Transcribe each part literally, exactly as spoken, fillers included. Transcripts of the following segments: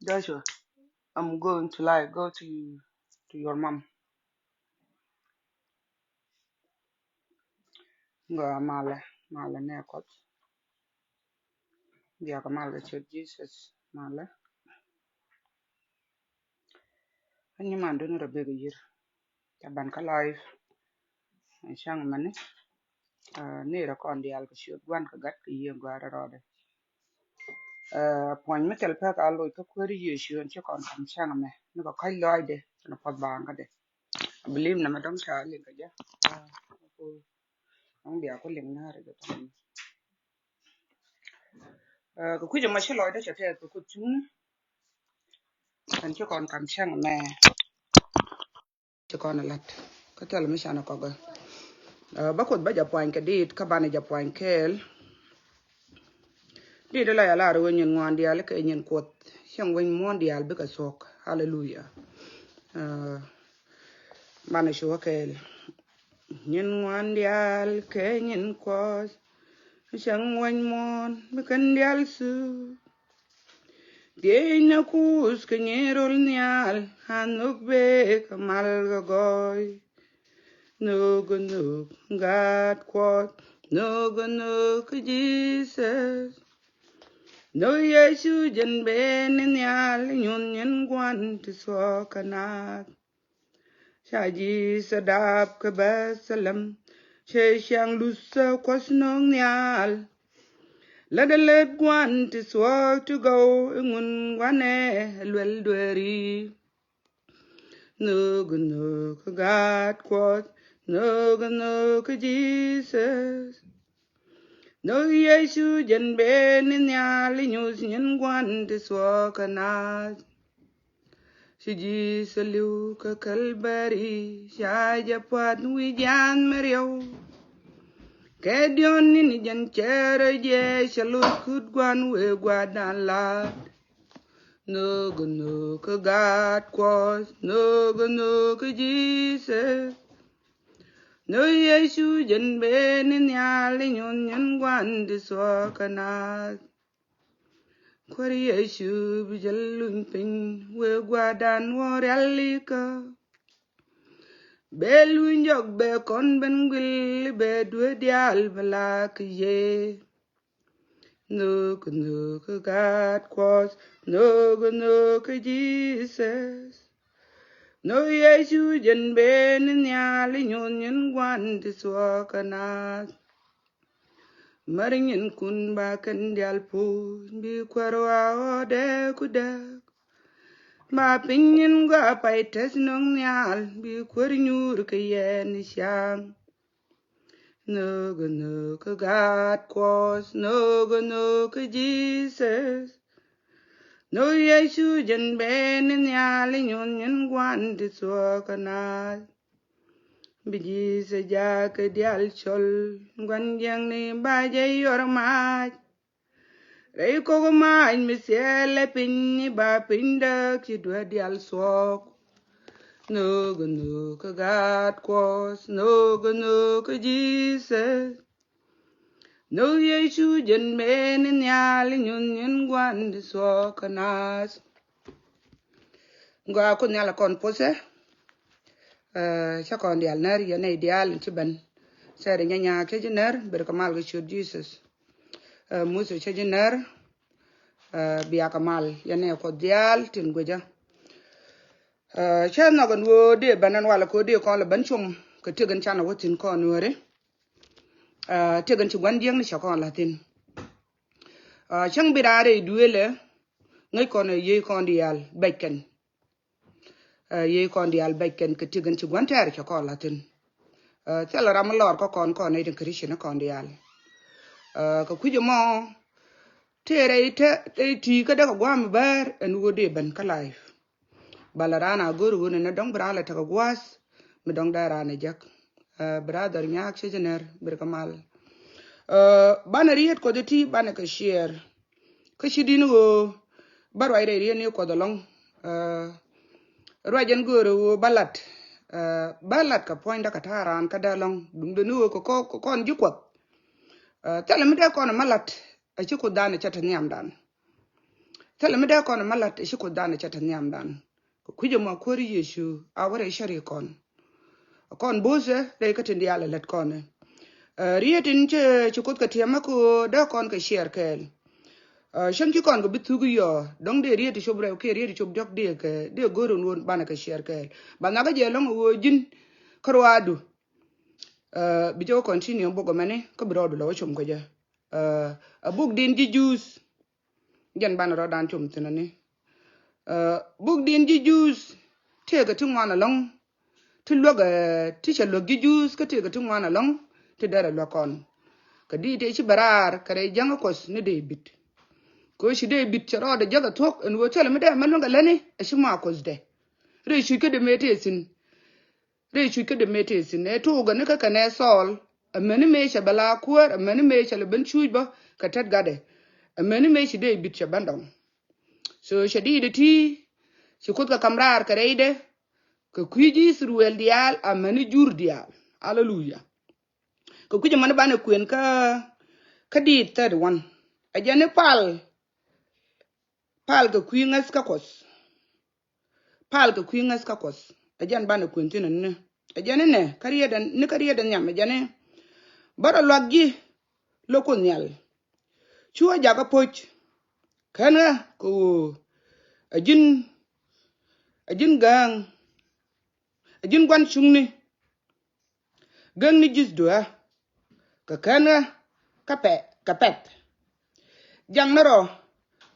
Joshua, I'm going to, like, go to, to your mom. Gɔaa, malɛ, malɛ nɛ Kuɔth. Biakɛ mal kɛ ciöt Jesus, malɛ. Kä nyiman duni rɔ bek yir. Ca ban kä live. Cäŋ mɛni. Ni rɔ kɔn diaal kɛ ciöt Gua̱n kɛ Gat kɛ Yiëë Gɔaa rɔɔdɛ. Puɔ̱ny mi thil pek a loc kä kuäär Yecu, ɛn ci kɔn kam cäŋ mɛ ni kɛ kɔ̱c lɔcdɛ kɛnɛ puɔth baaŋkädɛ. I believe nɛmɛ dɔ̱ŋ ca liŋ kɛ jɛ. Dɔ̱ŋ bia ku liŋ nääri jɛ tɔŋ. Kɛ kui̱c ɛmɔ ci lɔcdä cɛ tɛth kɛ Kuoth cuŋni. Kɛn ci kɔn kam cäŋ mɛ. Ci kɔn ɛ la̱t kä thil mi canɛ kɔkɛ. Bä Kuoth bä jɛ puany kɛ dit kä banɛ jɛ puany kɛɛl. Dit la ya lar wee nyin ŋuan diaal kɛ nyin Kuoth. Cieŋ wec muɔ̱ɔ̱n diaal bikɛ thuɔ̱k. Haleluya. Banɛ cuɔ kɛɛl. Nyin ŋuan diaal kɛ nyin Kuɔth. Cieŋ wec muɔ̱ɔ̱n bikɛn diaal thuɔ̱k. Thiecnɛ Kuoth kɛ nyin rol nhial, a nhök bek kɛ mal kɛ gɔɔy. Nhök, nhök Gat Kuɔth, nhök, nhök Jesus. Nhök Yecu jɛn ben ni nhial, nyuth nyin Gua̱n ti thuɔ̱k kɛ naath. Ca Jesus dap kä Bɛthalɛm, cɛ ciaŋ luth ɛ Kuɔth nhök nhial. Lätdɛ lät Gua̱n ti thuɔ̱k ti gɔw, i̱ ŋun Gua̱n ɛ luɛl dueeri. Nhök, nhök Gat Kuɔth, nhök, nhök Jesus. Nhök Yecu jɛn ben ni nhial, i̱ nyuth nyin Gua̱n ti thuɔ̱k kɛ naath. Ci Jesus li̱w kä Kalbari, ca jɛ pua̱th wi̱i̱ jiaath mi riɛw. Kɛ diɔ̱ɔ̱n ni̱ni jɛn cɛ rɔ jiɛc, cɛ loc kut Gua̱n wëë Gua̱a̱thdan la̱t. Nhök, nhök Gat Kuɔth, nhök, nhök Jesus. Nhök Yecu jɛn ben ni nhial, i̱ nyuth nyin Gua̱n ti thuɔ̱k kɛ naath. Kuäär Yecu bi jɛ luny piny, wëë Gua̱a̱thdan wä rialikä. Bɛ luny jɔk bɛ kɔn ben guil, bɛ duee diaal bɛ la̱k kɛ yɛ. Nhök, nhök Gat Kuɔth, nhök, nhök Jesus. Nhök Yecu jɛn ben ni nhial, i̱ nyuth nyin Gua̱n ti thuɔ̱k kɛ naath. Mär nyinkun ba kɛn diaal puɔ̱ny, bi Kuäär wa ɣɔ̱ɔ̱dɛ ku däk. Ba piny nyin gɔaa pay tɛth nhök nhial, bi Kuäär nyuur kɛ yɛn i̱ ciaŋ. Nhök, nhök Gat Kuɔth, nhök, nhök Jesus. Nhök Yecu jɛn ben ni nhial, i̱ nyuth nyin Gua̱n ti thuɔ̱k kɛ naath. Bi Jesus jakä diaal cɔl, Gua̱n jiäkni ba jɛ yuɔr mac. Rɛy kok mac mi thilɛ piny, ba piny däk ci duee diaal thuɔ̱k. Nhök, nhök Gat Kuɔth, nhök, nhök Jesus. Nhök Yecu jɛn ben ni nhial, i̱ nyuth nyin Gua̱n ti thuɔ̱k kɛ naath. Gɔaa Kuoth Nhial a kɔn puɔ̱thɛ. Cä kɔn diaal nɛr yɛn nɛy diaal in ci ben. Sɛɛrɛ Nyanyaak cä ji̱ nɛr, ber kɛ mal kɛ ciöt Jesus. Muthɛ cä ji̱ nɛr, biakɛ mal yɛn nɛy Kuɔth diaal tin guicä. Cä nhɔk ɛn ɣöö dee ben ɛn walɛ kɛ ɣöö dee kɔn lɛ ben com kɛ tiek in canɛ wä thi̱n kɔn Nuääri. Tiek in ci Gua̱n jiäkni cɛ kɔn la̱th thi̱n. Cäŋ bi raan rɛy duëëlɛ ŋäc kɔn ɛ yiey kɔn diaal bɛc kɛn. Yiey kɔn diaal bɛc kɛn kɛ tiek in ci Gua̱n tɛɛr cɛ kɔn la̱th thi̱n. Thilɛ ram mi lɔr kä kɔn, kɔn nɛy tin Christian kɔn diaal. Kɛ kui̱c ɛmɔ tëë rɛy te, rɛy ti̱i̱ kä dee kɛ gua̱a̱m bäär ɛn ɣöö dee ben kä live. Ba la raan a go̱r ɣöö nɛ dɔ̱ŋ bi raan la tekɛ gua̱a̱th mi dɔ̱ŋ dee raan ɛ jek. Brother Nyaak cä ji̱ nɛr, ber kɛ mal. Banɛ riet Kuɔth iti, banɛ kɛ share. Kä ci di̱n ɣöö bä ruac rɛy riet ni Kuɔth ɛlɔ̱ŋ. Ruac ɛn göörä ɣöö bä lat, bä lat kɛ puɔ̱nydä kɛ ta̱a̱ raan kädä ɛlɔ̱ŋ. Duundɛ ni ɣöö kɛ kɔn ji̱ Kuɔth. Thilɛ mi dee kɔn ɛmɛ lat, a ci Kuothdan ɛ cä te nhiamdan. Thilɛ mi dee kɔn ma lat i̱ ci Kuothdan i̱ cɛ te nhiamdan. Kɛ kui̱c ɛmɔ Kuäär Yecu a wä rɛy cäri kɔn. Kɔn bo̱o̱thɛ rɛy kä tin diaal ɛ lät kɔn. Ɛ, riet in ci, ci Kuoth kɛ tiɛmä kɛ ɣöö dee kɔn kɛ ciɛɛr kɛɛl. Ɛ, cäŋ ci kɔn kɛ bi thuk i̱ yɔɔ dɔ̱ŋ dee riet i̱ cop rɛw kiɛ riet i̱ cop diɔ̱k dee kɛ, dee go̱r in wun banɛ kɛ ciɛɛr kɛɛl. Ba nhɔakä jɛ ɛlɔ̱ŋ ɛ ɣöö ji̱n kä ruaadu. Ɛ, bi jɛ wä continue buk ɛmɛni kä bi rɔɔdu lɛ wä com kɛ jɛ. Ɛ, ɛ buk din ji̱ Juudh. Jɛn banɛ rɔɔdan com thi̱n ɛni. Ɛ, buk din ji̱ Juudh tëëkɛ ti ŋuan ɛlɔ̱ŋ. Ti luäk, ɛ, ti cɛ luäk ji̱ Juudh kä tëëkɛ ti ŋuan ɛlɔ̱ŋ. Ti derɛ luäk kɔn. Kɛ di tëë ci bɛ raar kɛ rɛy jäŋä Kuɔth ni Dee-bid. Kɛ ɣöö ci Dee-bid cɛ rɔɔdɛ jäk ɛ thuɔ̱k ɛn ɣöö thilɛ mi dee mɛ luäŋ kɛ lätni ɛ ci ma Kuothdɛ. Rɛy cuc kä dee mëë tëë thi̱n. Rɛy cuc kä dee mëë tëë thi̱n ɛ tuukɛ ni kä kɛnɛ Thɔɔl. Amäni mëë cɛ bɛ la kuäär, amäni mëë cɛ lɛ ben cuc bä kɛ tɛt gatdɛ. Amäni mëë ci Dee-bid cɛ ben dɔŋ. So cɛ di̱i̱t ɛ ti ci Kuoth kɛ ka̱m raar kɛ rɛydɛ. Kɛ kui̱ ji̱ Ithɛrɛl diaal amäni jur diaal. Aleluya. Kɛ kui̱c ɛmɛni banɛ kuën kä, kä diit thirty one. Ɛ jɛn i̱ pal, pal kɛ kui̱ ŋäth kä Kuɔth. Pal kɛ kui̱ ŋäth kä Kuɔth. Ɛ jɛn banɛ kuën thi̱n ɛn ni. Ɛ jɛn inɛ kä rietdɛ, ni kä rietdɛ nhiam ɛ jɛn i̱ bärɛ luak ji̱ lo̱k Kuoth Nhial. Cu ɣä jakä po̱c. Kän ɣä kɛ ɣöö ɛ ji̱n, ɛ ji̱n gääŋ, ɛ ji̱n gua̱n cuŋni. Gäŋni ji̱thdu ɣä kɛ kän ɣä kä pɛ, kɛ pɛ̈th. Jakni rɔ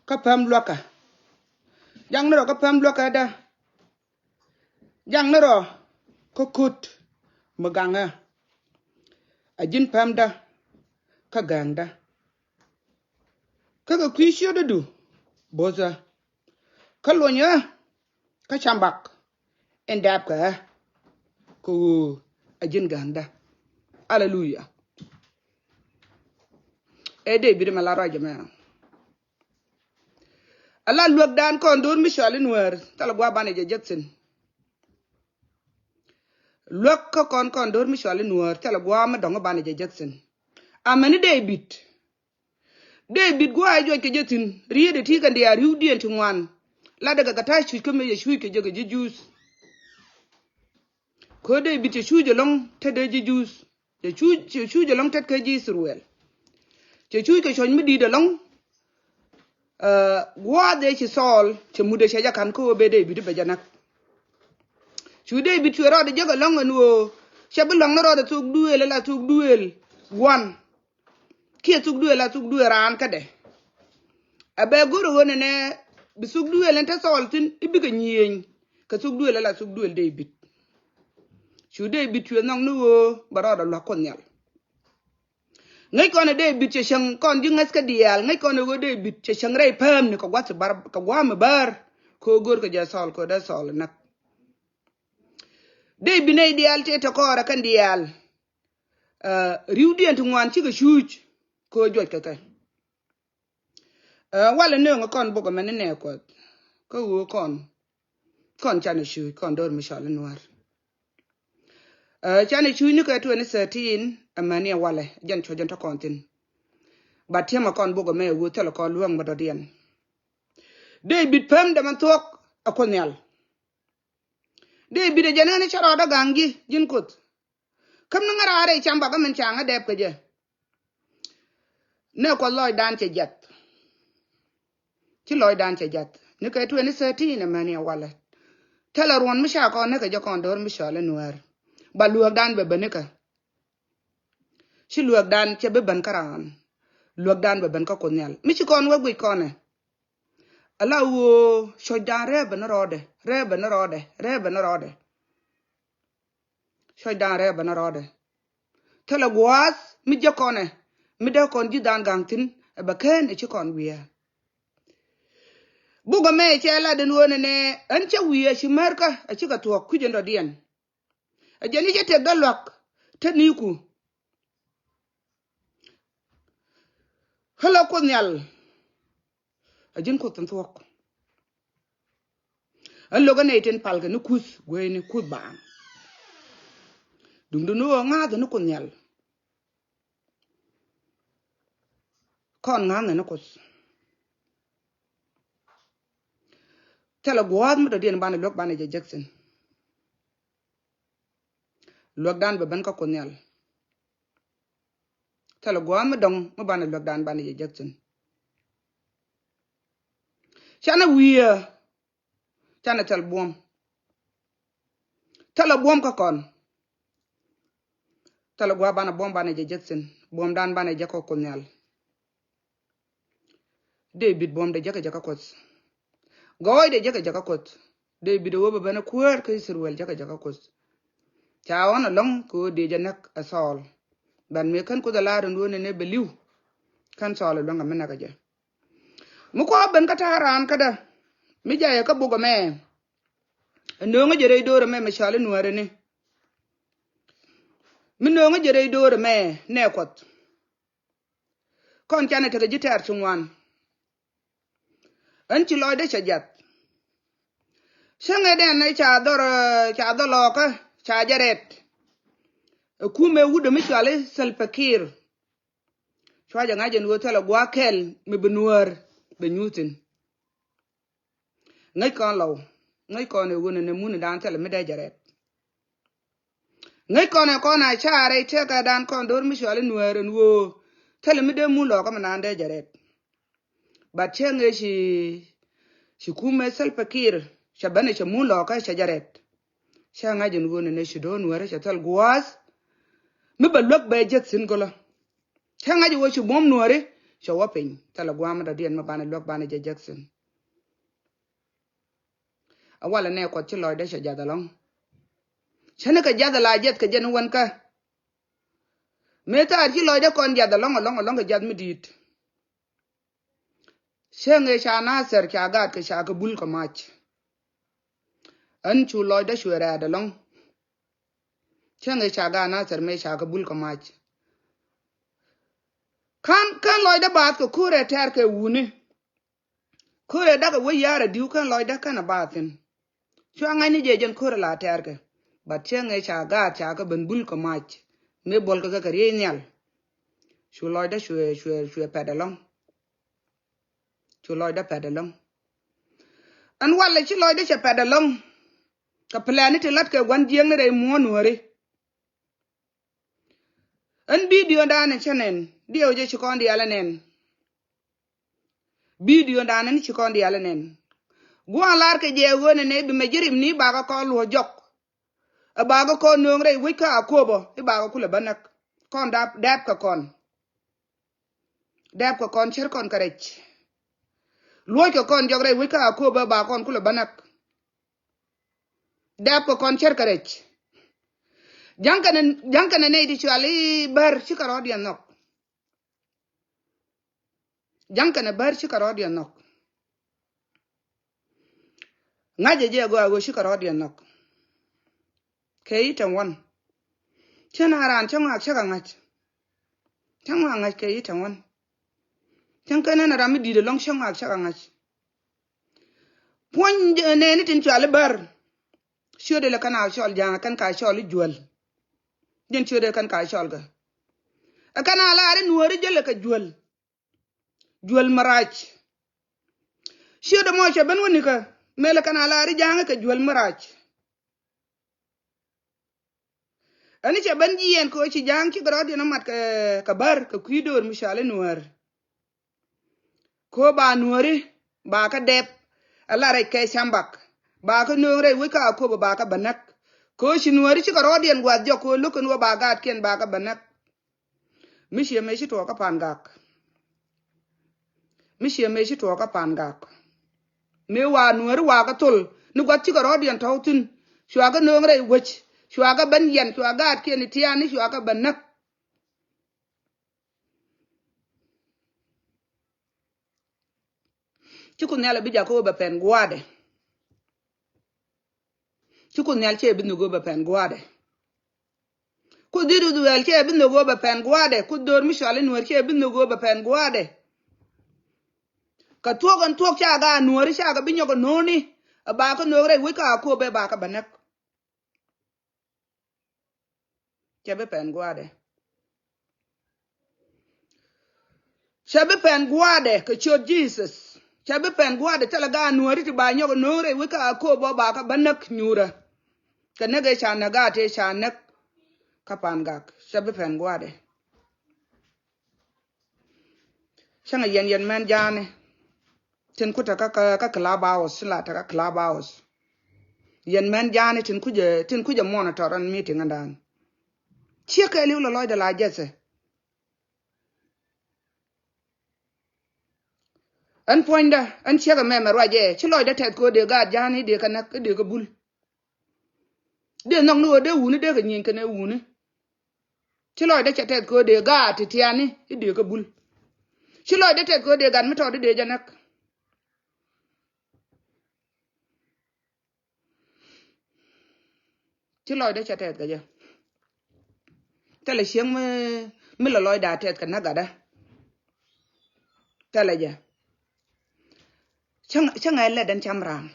kä päm luäkä. Jakni rɔ kä päm luäkädä. Jakni rɔ kä ko̱t mi gaŋä. A ji̱n pämdä kä gääŋdä. Kä kɛ kui̱ ciötdädu bo̱thä. Kä luɔ̱nyä kä cambak in dɛɛpkɛ ɣä. Kɛ ɣöö a ji̱n gääŋdä. Aleluya. Ɛ Dee-bid mɛ la ruac ɛmɛ. Ala luäkdan kɔn do̱r mi cɔal i̱ Nuäär thilɛ gua̱a̱ banɛ jɛ jek thi̱n. Luäk kä kɔn kɔn do̱r mi cɔal i̱ Nuäär thilɛ gua̱a̱ mi dɔ̱ŋ i̱ banɛ jɛ jek thi̱n. Amäni Dee-bid. Dee-bid gua̱a̱ i̱ juɔc kɛ jɛ thi̱n riet ɛ ti kɛn diaal ri̱wdiɛn ti ŋuan. Latdɛ kɛ kɛ ta̱a̱ cuc kä mëë cɛ cuc kɛ jɛ kɛ ji̱ Juudh. Kɛ ɣöö Dee-bid cɛ cuc ɛlɔ̱ŋ tet dee ji̱ Juudh. Cɛ cuc, cɛ cuc ɛlɔ̱ŋ tet kä ji̱ Ithɛrɛl. Cɛ cuc kɛ cuɔ̱c mi di̱i̱t ɛlɔ̱ŋ. Ɛ, gua̱a̱th ëë ci Thɔɔl cɛ mutdɛ cɛ jɛ ka̱n kä ɣöö bɛ Dee-bid bɛ jɛ näk. Cu Dee-bid cuɛ rɔɔdɛ jek ɛlɔ̱ŋ ɛn ɣöö cɛ bi lɔ̱ŋ ni rɔɔdɛ thok duëël ala thok duëël gua̱n. Kiɛ thok duëël ala thok duëël raan kädɛ. Ɛ bɛ go̱r ɣöö nɛnɛ bi thok duëël ɛn te Thɔɔl thi̱n i̱ bikɛ nyiëëny kɛ thok duëël ala thok duëël Dee-bid. Cu Dee-bid cuɛ nhɔk ni ɣöö bɛ rɔɔdɛ lua̱k Kuoth Nhial. Ŋäc kɔn ɛ Dee-bid cɛ cäŋ kɔn ji̱ ŋäth kä diaal, ŋäc kɔn ɛ ɣöö Dee-bid cɛ cäŋ rɛy päämni kɛ gua̱th bär, kɛ gua̱a̱m ɛ bäär. Kɛ ɣöö go̱rkɛ jɛ Thɔɔl kɛ ɣöö dee Thɔɔl ɛ näk. Dee-bid nɛy diaal tëë te kɔɔrɛ kɛn diaal. Ɛ, ri̱wdiɛn ti ŋuan cikɛ cuc kɛ ɣöö juɔc kɛ kɛ. Ɛ, walɛ nööŋɛ kɔn bok ɛmɛn ni nɛɛ Kuɔth. Kä ɣöö kɔn, kɔn canɛ cuc kɔn do̱r mi cɔal i̱ Nuäär. Ɛ, canɛ cuc ni kɛ twenty thirteen ɛmɛn ni ɛ walɛ jɛn cuɔ̱c jɛn te kɔn thi̱n. Ba tiɛmɛ kɔn bok ɛmɛ ɛ ɣöö thilɛ kɔn luäŋ mi dɔ̱diɛn. Dee-bid pämdɛ mɛn thuɔ̱k ɛ Kuoth Nhial. Dee-bid ɛ jɛn ɣän i̱ cä rɔɔdä ga̱ŋ ji̱, ji̱n Kuoth. Käm ni ŋäraarɛ i̱ cam bakä min ca ŋä dɛɛp kɛ jɛ. Nɛ Kuɔth lɔcdan cɛ jiath. Ci lɔcdan cɛ jiath. Ni kɛ twenty thirteen ɛmɛn ni ɛ walɛ. Thilɛ ruɔ̱n mi ca kɔn ni kɛ jɛ kɔn do̱r mi cɔal i̱ Nuäär. Ba luäkdan bɛ ben ni kɛ. Ci luäkdan cɛ bi ben kä raan. Luäkdan bɛ ben kä Kuoth Nhial. Mi ci kɔn wä guic kɔnɛ. Ala ɣöö cuɔ̱cdan rɛɛ ben ni rɔɔdɛ, rɛɛ ben ni rɔɔdɛ, rɛɛ ben ni rɔɔdɛ. Cuɔ̱cdan rɛɛ ben ni rɔɔdɛ. Thilɛ gua̱a̱th mi jek kɔnɛ, mi dee kɔn ji̱ dhan ga̱ŋ thi̱n, ɛ bɛ kään ɛ ci kɔn wiaa. Buk ɛmɛ cɛ lat ɛn ɣöö nɛnɛ, ɣän cä wi̱i̱ ɛ ci märkä, ɛ cikɛ thuɔ̱k kui̱c ɛn dɔ̱diɛn. Ɛ jɛn i̱ cä tëkdä lua̱k, te ni̱i̱ku. Ɣä la Kuoth Nhial. A ji̱n Kuoth thi̱n thuɔ̱k. Ɣän lo̱k ɣän nɛy tin palkɛ ni kuth gueyni kuth baaŋ. Duŋdu ni ɣöö ŋa̱a̱thɛ ni Kuoth Nhial. Kɔn ŋa̱a̱thɛ ni Kuoth. Thilɛ gua̱a̱th mi dɔ̱diɛn banɛ luäk banɛ jɛ jek thi̱n. Luäkdan bɛ ben kä Kuoth Nhial. Thilɛ gua̱a̱th mi dɔ̱ŋ mi banɛ luäkdan banɛ jɛ jek thi̱n. Canɛ wi̱i̱, canɛ thil buɔ̱m. Thilɛ buɔ̱m kä kɔn. Thilɛ gua̱a̱th banɛ buɔ̱m banɛ jɛ jek thi̱n. Buɔ̱mdan banɛ jek kä Kuoth Nhial. Dee bit buɔ̱m dee jek kä jɛ kä Kuoth. Gɔɔy dee jek kä jɛ kä Kuoth. Dee bit ɛ wä bɛ ben ɛ kuäär kä Ithɛrɛl jek kä jɛ kä Kuoth. Ca ɣɔn ɛlɔ̱ŋ kɛ ɣöö dee jɛ näk ɛ Thɔɔl. Ban mëë kän Kuoth ɛ lar ɛn ɣöö nɛnɛ bɛ li̱w. Kän Thɔɔl ɛ luäŋ ɛ mi näk ɛ jɛ. Mi kua̱r ben kä ta̱a̱ raan kädä. Mi jayɛ kä buk ɛmɛ. Ɛ nööŋä jɛ rɛy do̱r ɛmɛ mɛ cɔal i̱ Nuäärä ni. Mi nööŋä jɛ rɛy do̱r ɛmɛ nɛ Kuɔth. Kɔn canɛ tekɛ ji̱ tɛ̈r ci ŋuan. Ɣän ci lɔcdä cɛ jiath. Cäŋɛ dɛn ɛ ca dhɔr, ca dhɔr lɔɔkä ca jɛ rɛt. Ɛ kumɛ wut ɛ mi cɔal i̱ Salva Kiir. Cua jɛ ŋa̱c ɛn ɣöö thilɛ gua̱a̱th kɛl mi bi Nuäär bɛ nyuuthin. Ŋäc kɔn lɔw, ŋäc kɔn ɛ ɣöö nɛnɛ mun dan thilɛ mi dee jɛ rɛt. Ŋäc kɔn ɛ kɔn a carɛ tëkädan kɔn do̱r mi cɔal i̱ Nuäär ɛn ɣöö thilɛ mi dee mun lɔɔkä mi naan dee jɛ rɛt. But cä ŋäc ci, ci kumɛ Salva Kiir cɛ ben ɛ cɛ mun lɔɔkä cɛ jɛ rɛt. Cä ŋa̱c ɛn ɣöö nɛnɛ ci do̱r Nuäärä cɛ thil gua̱a̱th mi bɛ luäk bɛ jek thi̱n gölä. Cä ŋa̱c ɛ ɣöö ci buɔ̱m Nuääri cɛ wä piny. Thilɛ gua̱a̱th mi dɔ̱diɛn mi banɛ luäk banɛ jɛ jek thi̱n. A walɛ nɛ Kuɔth ci lɔcdä cɛ jiath ɛlɔ̱ŋ. Cä ni kɛ jiath ɛ la jiath kɛ jɛn wänkä. Mëë thaar ci lɔcdä kɔn jiath ɛlɔ̱ŋ ɛlɔ̱ŋ ɛlɔ̱ŋ kɛ jiath mi di̱i̱t. Cäŋ ëë ca Nathir ca gaat kɛ ca kɛ bul kɛ mac. Ɣän cu lɔcdä cuɛ rɛ̈ɛ̈t ɛlɔ̱ŋ. Cäŋ ëë ca gaat Nathir mëë ca kɛ bul kɛ mac. Kän, kän lɔcdä baath kɛ ko̱rɛ tɛ̈r kɛ wuni. Ko̱rɛ dakɛ wä ya̱r a di̱w kän lɔcdä kän a baath thi̱n. Cua ŋa̱cni jɛ jɛn ko̱rɛ la tɛ̈rkɛ. But cäŋ ëë ca gaat ca kɛ ben bul kɛ mac. Mëë buɔlkɛ kɛ kɛ riey nhial. Cu lɔcdä cuɛ, cuɛ, cuɛ pɛt ɛlɔ̱ŋ. Cu lɔcdä pɛt ɛlɔ̱ŋ. Ɛn walɛ ci lɔcdä cɛ pɛt ɛlɔ̱ŋ. Kɛ plɛni ti la̱t kɛ gua̱n jiäkni rɛy muɔ̱ɔ̱n Nuääri. Ɛn bidio dan in cä nɛn, diɛw jɛ ci kɔn diaal ɛ nɛn. Bidio dan in ci kɔn diaal ɛ nɛn. Gua̱a̱n lar kɛ jɛ ɣöö nɛnɛ bi mɛ ji̱ rim ni bakɛ kɔn luɔ̱c jɔk. Ɛ bakɛ kɔn nööŋ rɛy wec kä Akobo i̱ bakɛ kulɛ bä näk. Kɔn dap, dɛp kɛ kɔn. Dɛp kɛ kɔn cär kɔn kɛ rɛc. Luɔ̱c kɛ kɔn jɔk rɛy wec kä Akobo i̱ bakɛ kɔn kulɛ bä näk. Dɛp kɛ kɔn cär kɛ rɛc. Ja̱ŋ kɛnɛ, ja̱ŋ kɛnɛ nɛy ti cual i̱ Bär cikɛ rɔɔdiɛn nhɔk. Ja̱ŋ kɛnɛ Bär cikɛ rɔɔdiɛn nhɔk. Ŋa̱cɛ jɛ gɔaa ɣöö cikɛ rɔɔdiɛn nhɔk. Kɛ i̱ tɛŋ wän. Cä na raan cä ŋɔak cä kɛ ŋa̱c. Cä ŋɔak ŋa̱c kɛ i̱ tɛŋ wän. Cäŋ kɛn ɛn ram mi di̱i̱t ɛlɔ̱ŋ cä ŋɔak cä kɛ ŋa̱c. Puɔ̱ny nɛɛni tin cual i̱ Bär. Ciötdɛ lɛ kɛn a cɔl Ja̱a̱ŋ kɛn ka cɔl i̱ Juäl. Jɛn ciötdɛ kɛn ka cɔl kɛ. Ɛ kɛn a lar i̱ Nuääri jälɛ kɛ Juäl. Juäl mi rac. Ciötdɛ mɔ cɛ ben wänikä mëë lɛ kɛn a lar i̱ Ja̱a̱ŋ kɛ Juäl mi rac. Ɛn cɛ ben jiɛɛn kɛ ɣöö ci Ja̱a̱ŋ cikɛ rɔɔdiɛn mat kɛ, kɛ Bär kɛ kui̱ döör mi cɔal i̱ Nuäär. Kɛ ɣöö ba Nuääri ba kä dɛp ɛ la rɛc kɛ cambak. Ba kä nööŋ rɛy wec kä Akobo ba kä bä näk. Kɛ ɣöö ci Nuääri cikɛ rɔɔdiɛn gua̱a̱th jɔk kɛ ɣöö lo̱k kɛn ɣöö ba gaatkiɛn ba kä bä näk. Mi ciɛ mëë ci tuɔɔk kä Pangak. Mi ciɛ mëë ci tuɔɔk kä Pangak. Mëë wa Nuääri wa kä thol ni gua̱th cikɛ rɔɔdiɛn tɔ̱w thi̱n. Cua kä nööŋ rɛy wec. Cua kä ben yɛn. Cua gaatkiɛn i̱ tiaani cua kä bä näk. Ci Kuoth Nhial a bi jakä wä bɛ pɛn gua̱a̱dɛ. Ci Kuoth Nhial cɛ bi nhök wä bɛ pɛn gua̱a̱dɛ. Kuoth di̱t Ithɛrɛl cɛ bi nhök wä bɛ pɛn gua̱a̱dɛ. Kuoth döör mi cɔal i̱ Nuäär cɛ bi nhök wä bɛ pɛn gua̱a̱dɛ. Kɛ thuɔ̱k ɛn thuɔ̱k ca gaat Nuääri ca kɛ bi nyɔk ɛ no̱o̱ni. Ɛ ba kä nöök rɛy wec kä Akobo ɛ ba kä bä näk. Cɛ bi pɛn gua̱a̱dɛ. Cɛ bi pɛn gua̱a̱dɛ kɛ ciöt Jesus. Cɛ bi pɛn gua̱a̱dɛ thilɛ gaat nuääri ti ba nyɔk ɛ no̱o̱ŋ rɛy wec kä Akobo ba kä bä näk nyuurä. Kɛ näk ëë ca näk gaat tëë ca näk kä Pangak. Cɛ bi pɛn gua̱a̱dɛ. Cäŋɛ yɛn yɛn mɛn ja̱a̱ni. Tin ku te kä, kä, kä club house, tin la te kä club house. Yɛn mɛn ja̱a̱ni tin ku jɛ, tin ku jɛ monitor ɛn meeting ɛn da̱a̱n. Ciek kɛɛliw lɔ lɔcdɛ la jɛthɛ. Ɛn puɔ̱nydä, ɛn ciek ɛmɛ mɛ ruacɛ, ci lɔcdɛ tɛth kɛ ɣöö dee gaat ja̱a̱ni dee kɛ näk, dee kɛ bul. Dee nhɔk ni ɣöö dee wuni dee kɛ nyieny kɛnɛ wuni. Ci lɔcdɛ cɛ tɛth kɛ ɣöö dee gaat ti tiani i̱ dee kɛ bul. Ci lɔcdɛ tɛth kɛ ɣöö dee gat mi tɔt i̱ dee jɛ näk. Ci lɔcdä cɛ tɛth kɛ jɛ. Thilɛ cieŋ mi, mi lɔ lɔcdä a tɛth kɛ näk gatdä. Thilɛ jɛ. Cäŋ, cäŋɛ lɛt ɛn cam raan.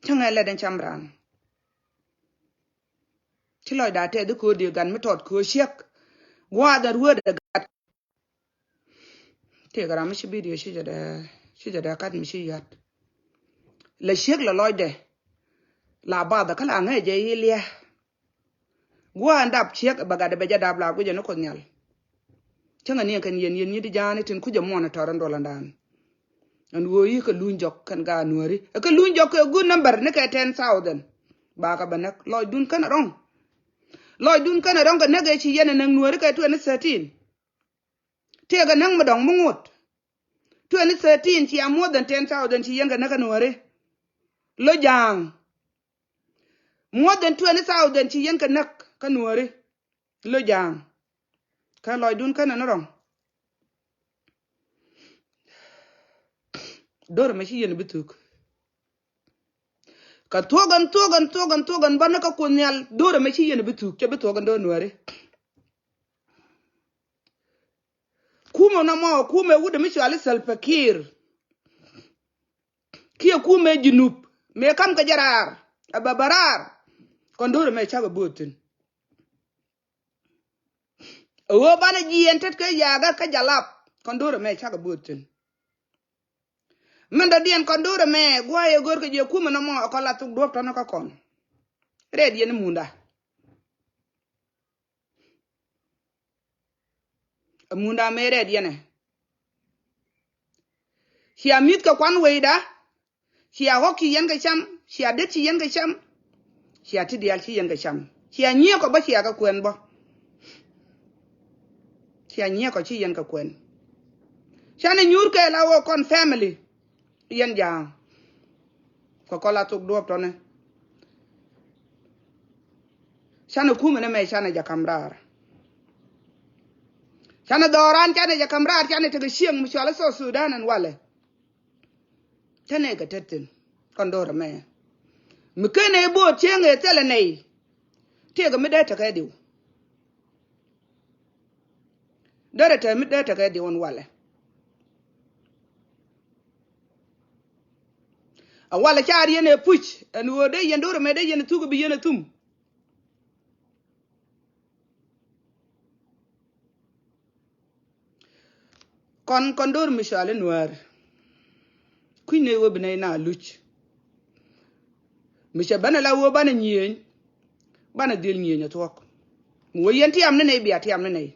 Cäŋɛ lɛt ɛn cam raan. Ci lɔcdä a tɛth i̱ köödi gat mi tɔt köö ciek. Gua̱a̱th ɛn rueetdɛ gat. Tëëkɛ ram mi ci bidio ci jɛ dee, ci jɛ dee kat mi ci yat. La ciek la lɔcdɛ. La bath kä la ŋäc jɛ i̱ liɛ. Gua̱a̱n dap ciek bɛ gat bɛ jɛ dap la guicɛ ni Kuoth Nhial. Cäŋɛ ni ɛn kɛn yɛn, yɛn nyi di ja̱a̱ni tin ku jɛ monitor in duɔl ɛn da̱a̱n. Ɛn ɣöö yi kɛ luny jɔk kɛn gaat nuääri. Ɛ kɛ luny jɔk kɛ good number ni kɛ ten thousand. Ba kɛ bɛ näk lɔcdun känɛ rɔ̱ŋ. Lɔcdun känɛ rɔ̱ŋ kɛ näk ëë ci yɛn ɛ näk nuääri kɛ twenty thirteen. Tëëkɛ näk mi dɔ̱ŋ mi ŋot. Twenty thirteen cia more than ten thousand ci yɛn kɛ näk kä nuääri. Lo̱c ja̱a̱ŋ. More than twenty thousand ci yɛn kɛ näk kä nuääri. Lo̱c ja̱a̱ŋ. Kä lɔcdun känɛ ni rɔ̱ŋ. Do̱r ɛmɛ ci yɛn bi thuk. Kä thuɔ̱k ɛn, thuɔ̱k ɛn, thuɔ̱k ɛn, thuɔ̱k ɛn bä ni kä Kuoth Nhial, do̱r ɛmɛ ci yɛn bi thuk, cɛ bi thuɔ̱k ɛn do̱r nuääri. Kumɛ nɔmɔ, kumɛ wut ɛmɛ cɔali Salva Kiir. Kiɛ kumɛ Junub mëë kam kɛ jɛ raar, a bɛ bɛ raar. Kɔn do̱r ɛmɛ cakɛ bo̱o̱th thi̱n. A ɣöö banɛ jiɛɛn tet kɛ yakä kä Jalap, kɔn do̱r ɛmɛ cakɛ bo̱o̱th thi̱n. Min dɔ̱diɛn kɔn do̱r ɛmɛ gua̱a̱c ɛ go̱rkɛ jɛ kumɛ nɔmɔ ɛ kɔn la thok duɔ̱ɔ̱p tɔ̱nä kä kɔn. Rɛɛt yɛn imunda. Imunda mëë rɛɛt yɛnɛ. Cia mi̱th kɛ kuan wecda. Cia ɣɔ̱k ci yɛn kɛ cam. Cia det ci yɛn kɛ cam. Cia ti diaal ci yɛn kɛ cam. Cia nyiëëkɔ bä cia kɛ kuɛn bä. Cia nyiëëkɔ ci yɛn kɛ kuɛn. Canɛ nyuur kɛ la wä kɔn family. Yɛn ja̱a̱ŋ. Kɛ kɔn la thok duɔ̱ɔ̱p tɔ̱nɛ. Canɛ kumɛ ni mɛ canɛ jɛ kam raar. Canɛ dhɔran canɛ jɛ kam raar canɛ tekɛ cieŋ mi cɔal i̱ South Sudan ɛn walɛ. Tɛnɛ kɛ tet thi̱n kɔn do̱r ɛmɛ. Mi kenɛ i̱ bo̱o̱t cieŋ ëë thilɛ nɛy. Tëëkɛ mi dee tekɛ diw. Derɛ te mi dee tekɛ diw ɛn walɛ. A walɛ car yɛn ɛ puc ɛn ɣöö dee yɛn do̱r ɛmɛ dee yɛn ɛ thuk ɛ bi yɛn ɛ thum. Kɔn kɔn do̱r mi cɔal i̱ nuäär. Kui̱n nɛy wee bi nɛy na luc. Mi cɛ bänɛ la wee banɛ nyiëëny. Banɛ dhil nyiëëny a thuɔ̱k. Mi wee yɛn tiam ni nɛy bia tiam ni nɛy.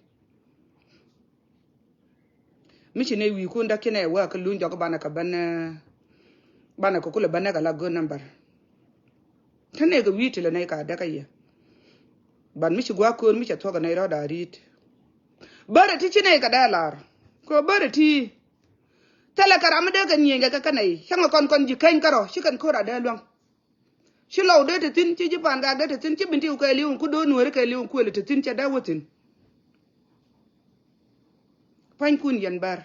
Mi ci nɛy wi̱i̱kun däk ci nɛy wee a kä luny jɔk banɛ kɛ bänɛ. Banɛ kɛ kulɛ bänɛ kɛ la good number. Kä nɛy kɛ wi̱i̱ ti lɛ nɛy ka däk a yɛ. But mi ci gua̱a̱k köör mi cɛ thuɔ̱k a nɛy rɔ̱ da̱a̱ ri̱i̱t. Bärɛ ti ci nɛy kɛ dee lar. Kɛ bärɛ ti. Thilɛ kɛ ram mi dee kɛ nyieny kɛ kɛ kɛ nɛy cäŋɛ kɔn kɔn ji̱ keny kärɔ ci kɛn ko̱r a dee luäŋ. Ci lɔw dee te thi̱n ci ji̱ pa̱a̱n gak dee te thi̱n ci bin ti wä kɛ li̱w in ku do̱o̱ nueeri kɛ li̱w in kuël te thi̱n cɛ dee wä thi̱n. Pua̱nykun yɛn bär.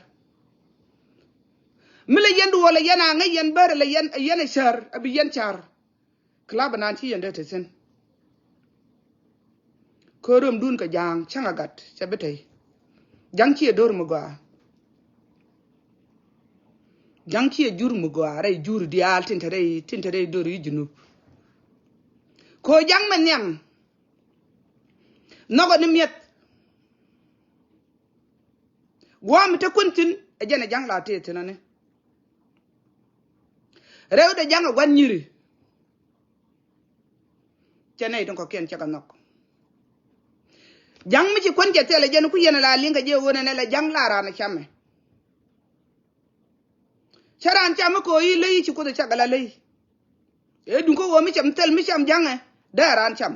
Mi lɛ yɛn duɔl ɛ yɛn a ŋäc yɛn bär ɛ lɛ yɛn ɛ yɛn ɛ cär ɛ bi yɛn car. Club nan ci yɛn dee te thi̱n. Kä römdun kɛ ja̱a̱ŋ cäŋ a gat cɛ bi tɛy. Ja̱ŋ ciɛ do̱r mi gɔaa. Ja̱ŋ ciɛ jur mi gɔaa rɛy jur diaal tin te rɛy tin te rɛy do̱r i̱ Junub. Kɛ ɣöö ja̱ŋ mɛ nhiam. Nhɔkɛ ni mi̱eth. Gua̱a̱m te kuän thi̱n ɛ jɛn ɛ ja̱ŋ la tëë thi̱n ani. Rɛwdɛ ja̱ŋ ɛ gua̱n nyiri. Cɛ nɛy tin kɔ̱kiɛn cɛ kɛ nhɔk. Ja̱ŋ mi ci kuän cɛ thilɛ jɛn ku yɛn ala liŋ kɛ jɛ ɣöö nɛnɛ la ja̱ŋ la raan ɛ camɛ. Cä raan cam mi ko̱o̱yi ley ci Kuoth ɛ cak ala ley. Ëë duŋ kä ɣöö mi cam thil mi cam ja̱ŋɛ dee raan cam.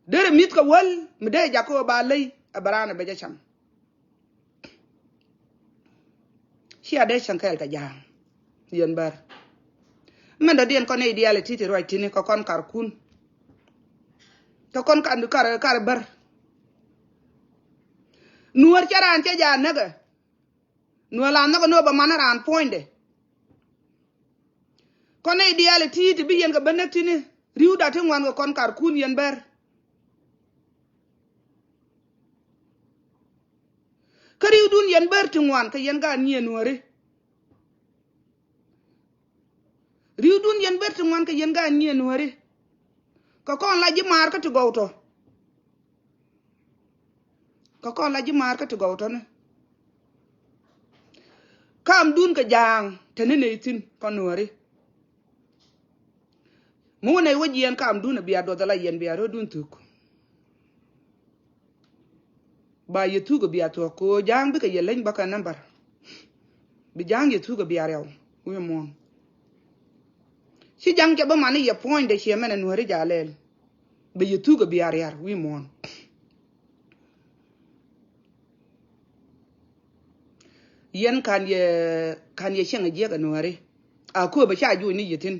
Derɛ mi̱th kɛ wäl mi dee jak kä ɣöö ba ley ɛ bɛ raan ɛ bɛ jɛ cam. Cia dee cäŋ kɛɛl kɛ ja̱a̱ŋ. Yɛn bär. Mɛn dɔ̱diɛn kɔn nɛy diaal ɛ ti̱ti̱ ruac ti̱ni kɛ kɔn karkun. Kɛ kɔn kar, kar, kar bär. Nuäär cä raan cä ja̱a̱ŋ näkɛ. Nuäär la nhɔk ni ɣöö bɛ man raan puɔ̱nydɛ. Kɔn nɛy diaal ɛ ti̱ti̱ bi yɛn kɛ bä näk ti̱ni. Ri̱wda ti ŋuan kɛ kɔn karkun yɛn bär. Kä ri̱wdun yɛn bär ti ŋuan kɛ yɛn gaat nyiee nuääri. Ri̱wdun yɛn bär ti ŋuan kɛ yɛn gaat nyiee nuääri. Kɛ kɔn la ji̱ maar kä ti gɔw tɔ. Kɛ kɔn la ji̱ maar kä ti gɔw tɔ ni. Kamdun kɛ ja̱a̱ŋ te ni nɛy thi̱n kɔn nuääri. Mi wä nɛy wä jiɛɛn kamdun a bia duɔth ala yɛn bia rɔ̱dun thuk. Ba yɛ thuk a bia thuɔ̱k kɛ ɣöö ja̱a̱ŋ bikɛ yɛ leny bä kɛ nambär. Bi ja̱a̱ŋ yɛ thuk a bia riaw wi̱i̱ muɔ̱ɔ̱n. Ci ja̱a̱ŋ cɛ bä mani yɛ puɔ̱nydɛ ciɛ mɛn ɛ nuääri ja̱a̱ lɛl. Bi yɛ thuk a bia riaar wi̱i̱ muɔ̱ɔ̱n. Yɛn ka̱n yɛ, ka̱n yɛ cieŋ a jiɛk a nuääri. A kööbä ca juɔc ni yɛ thi̱n.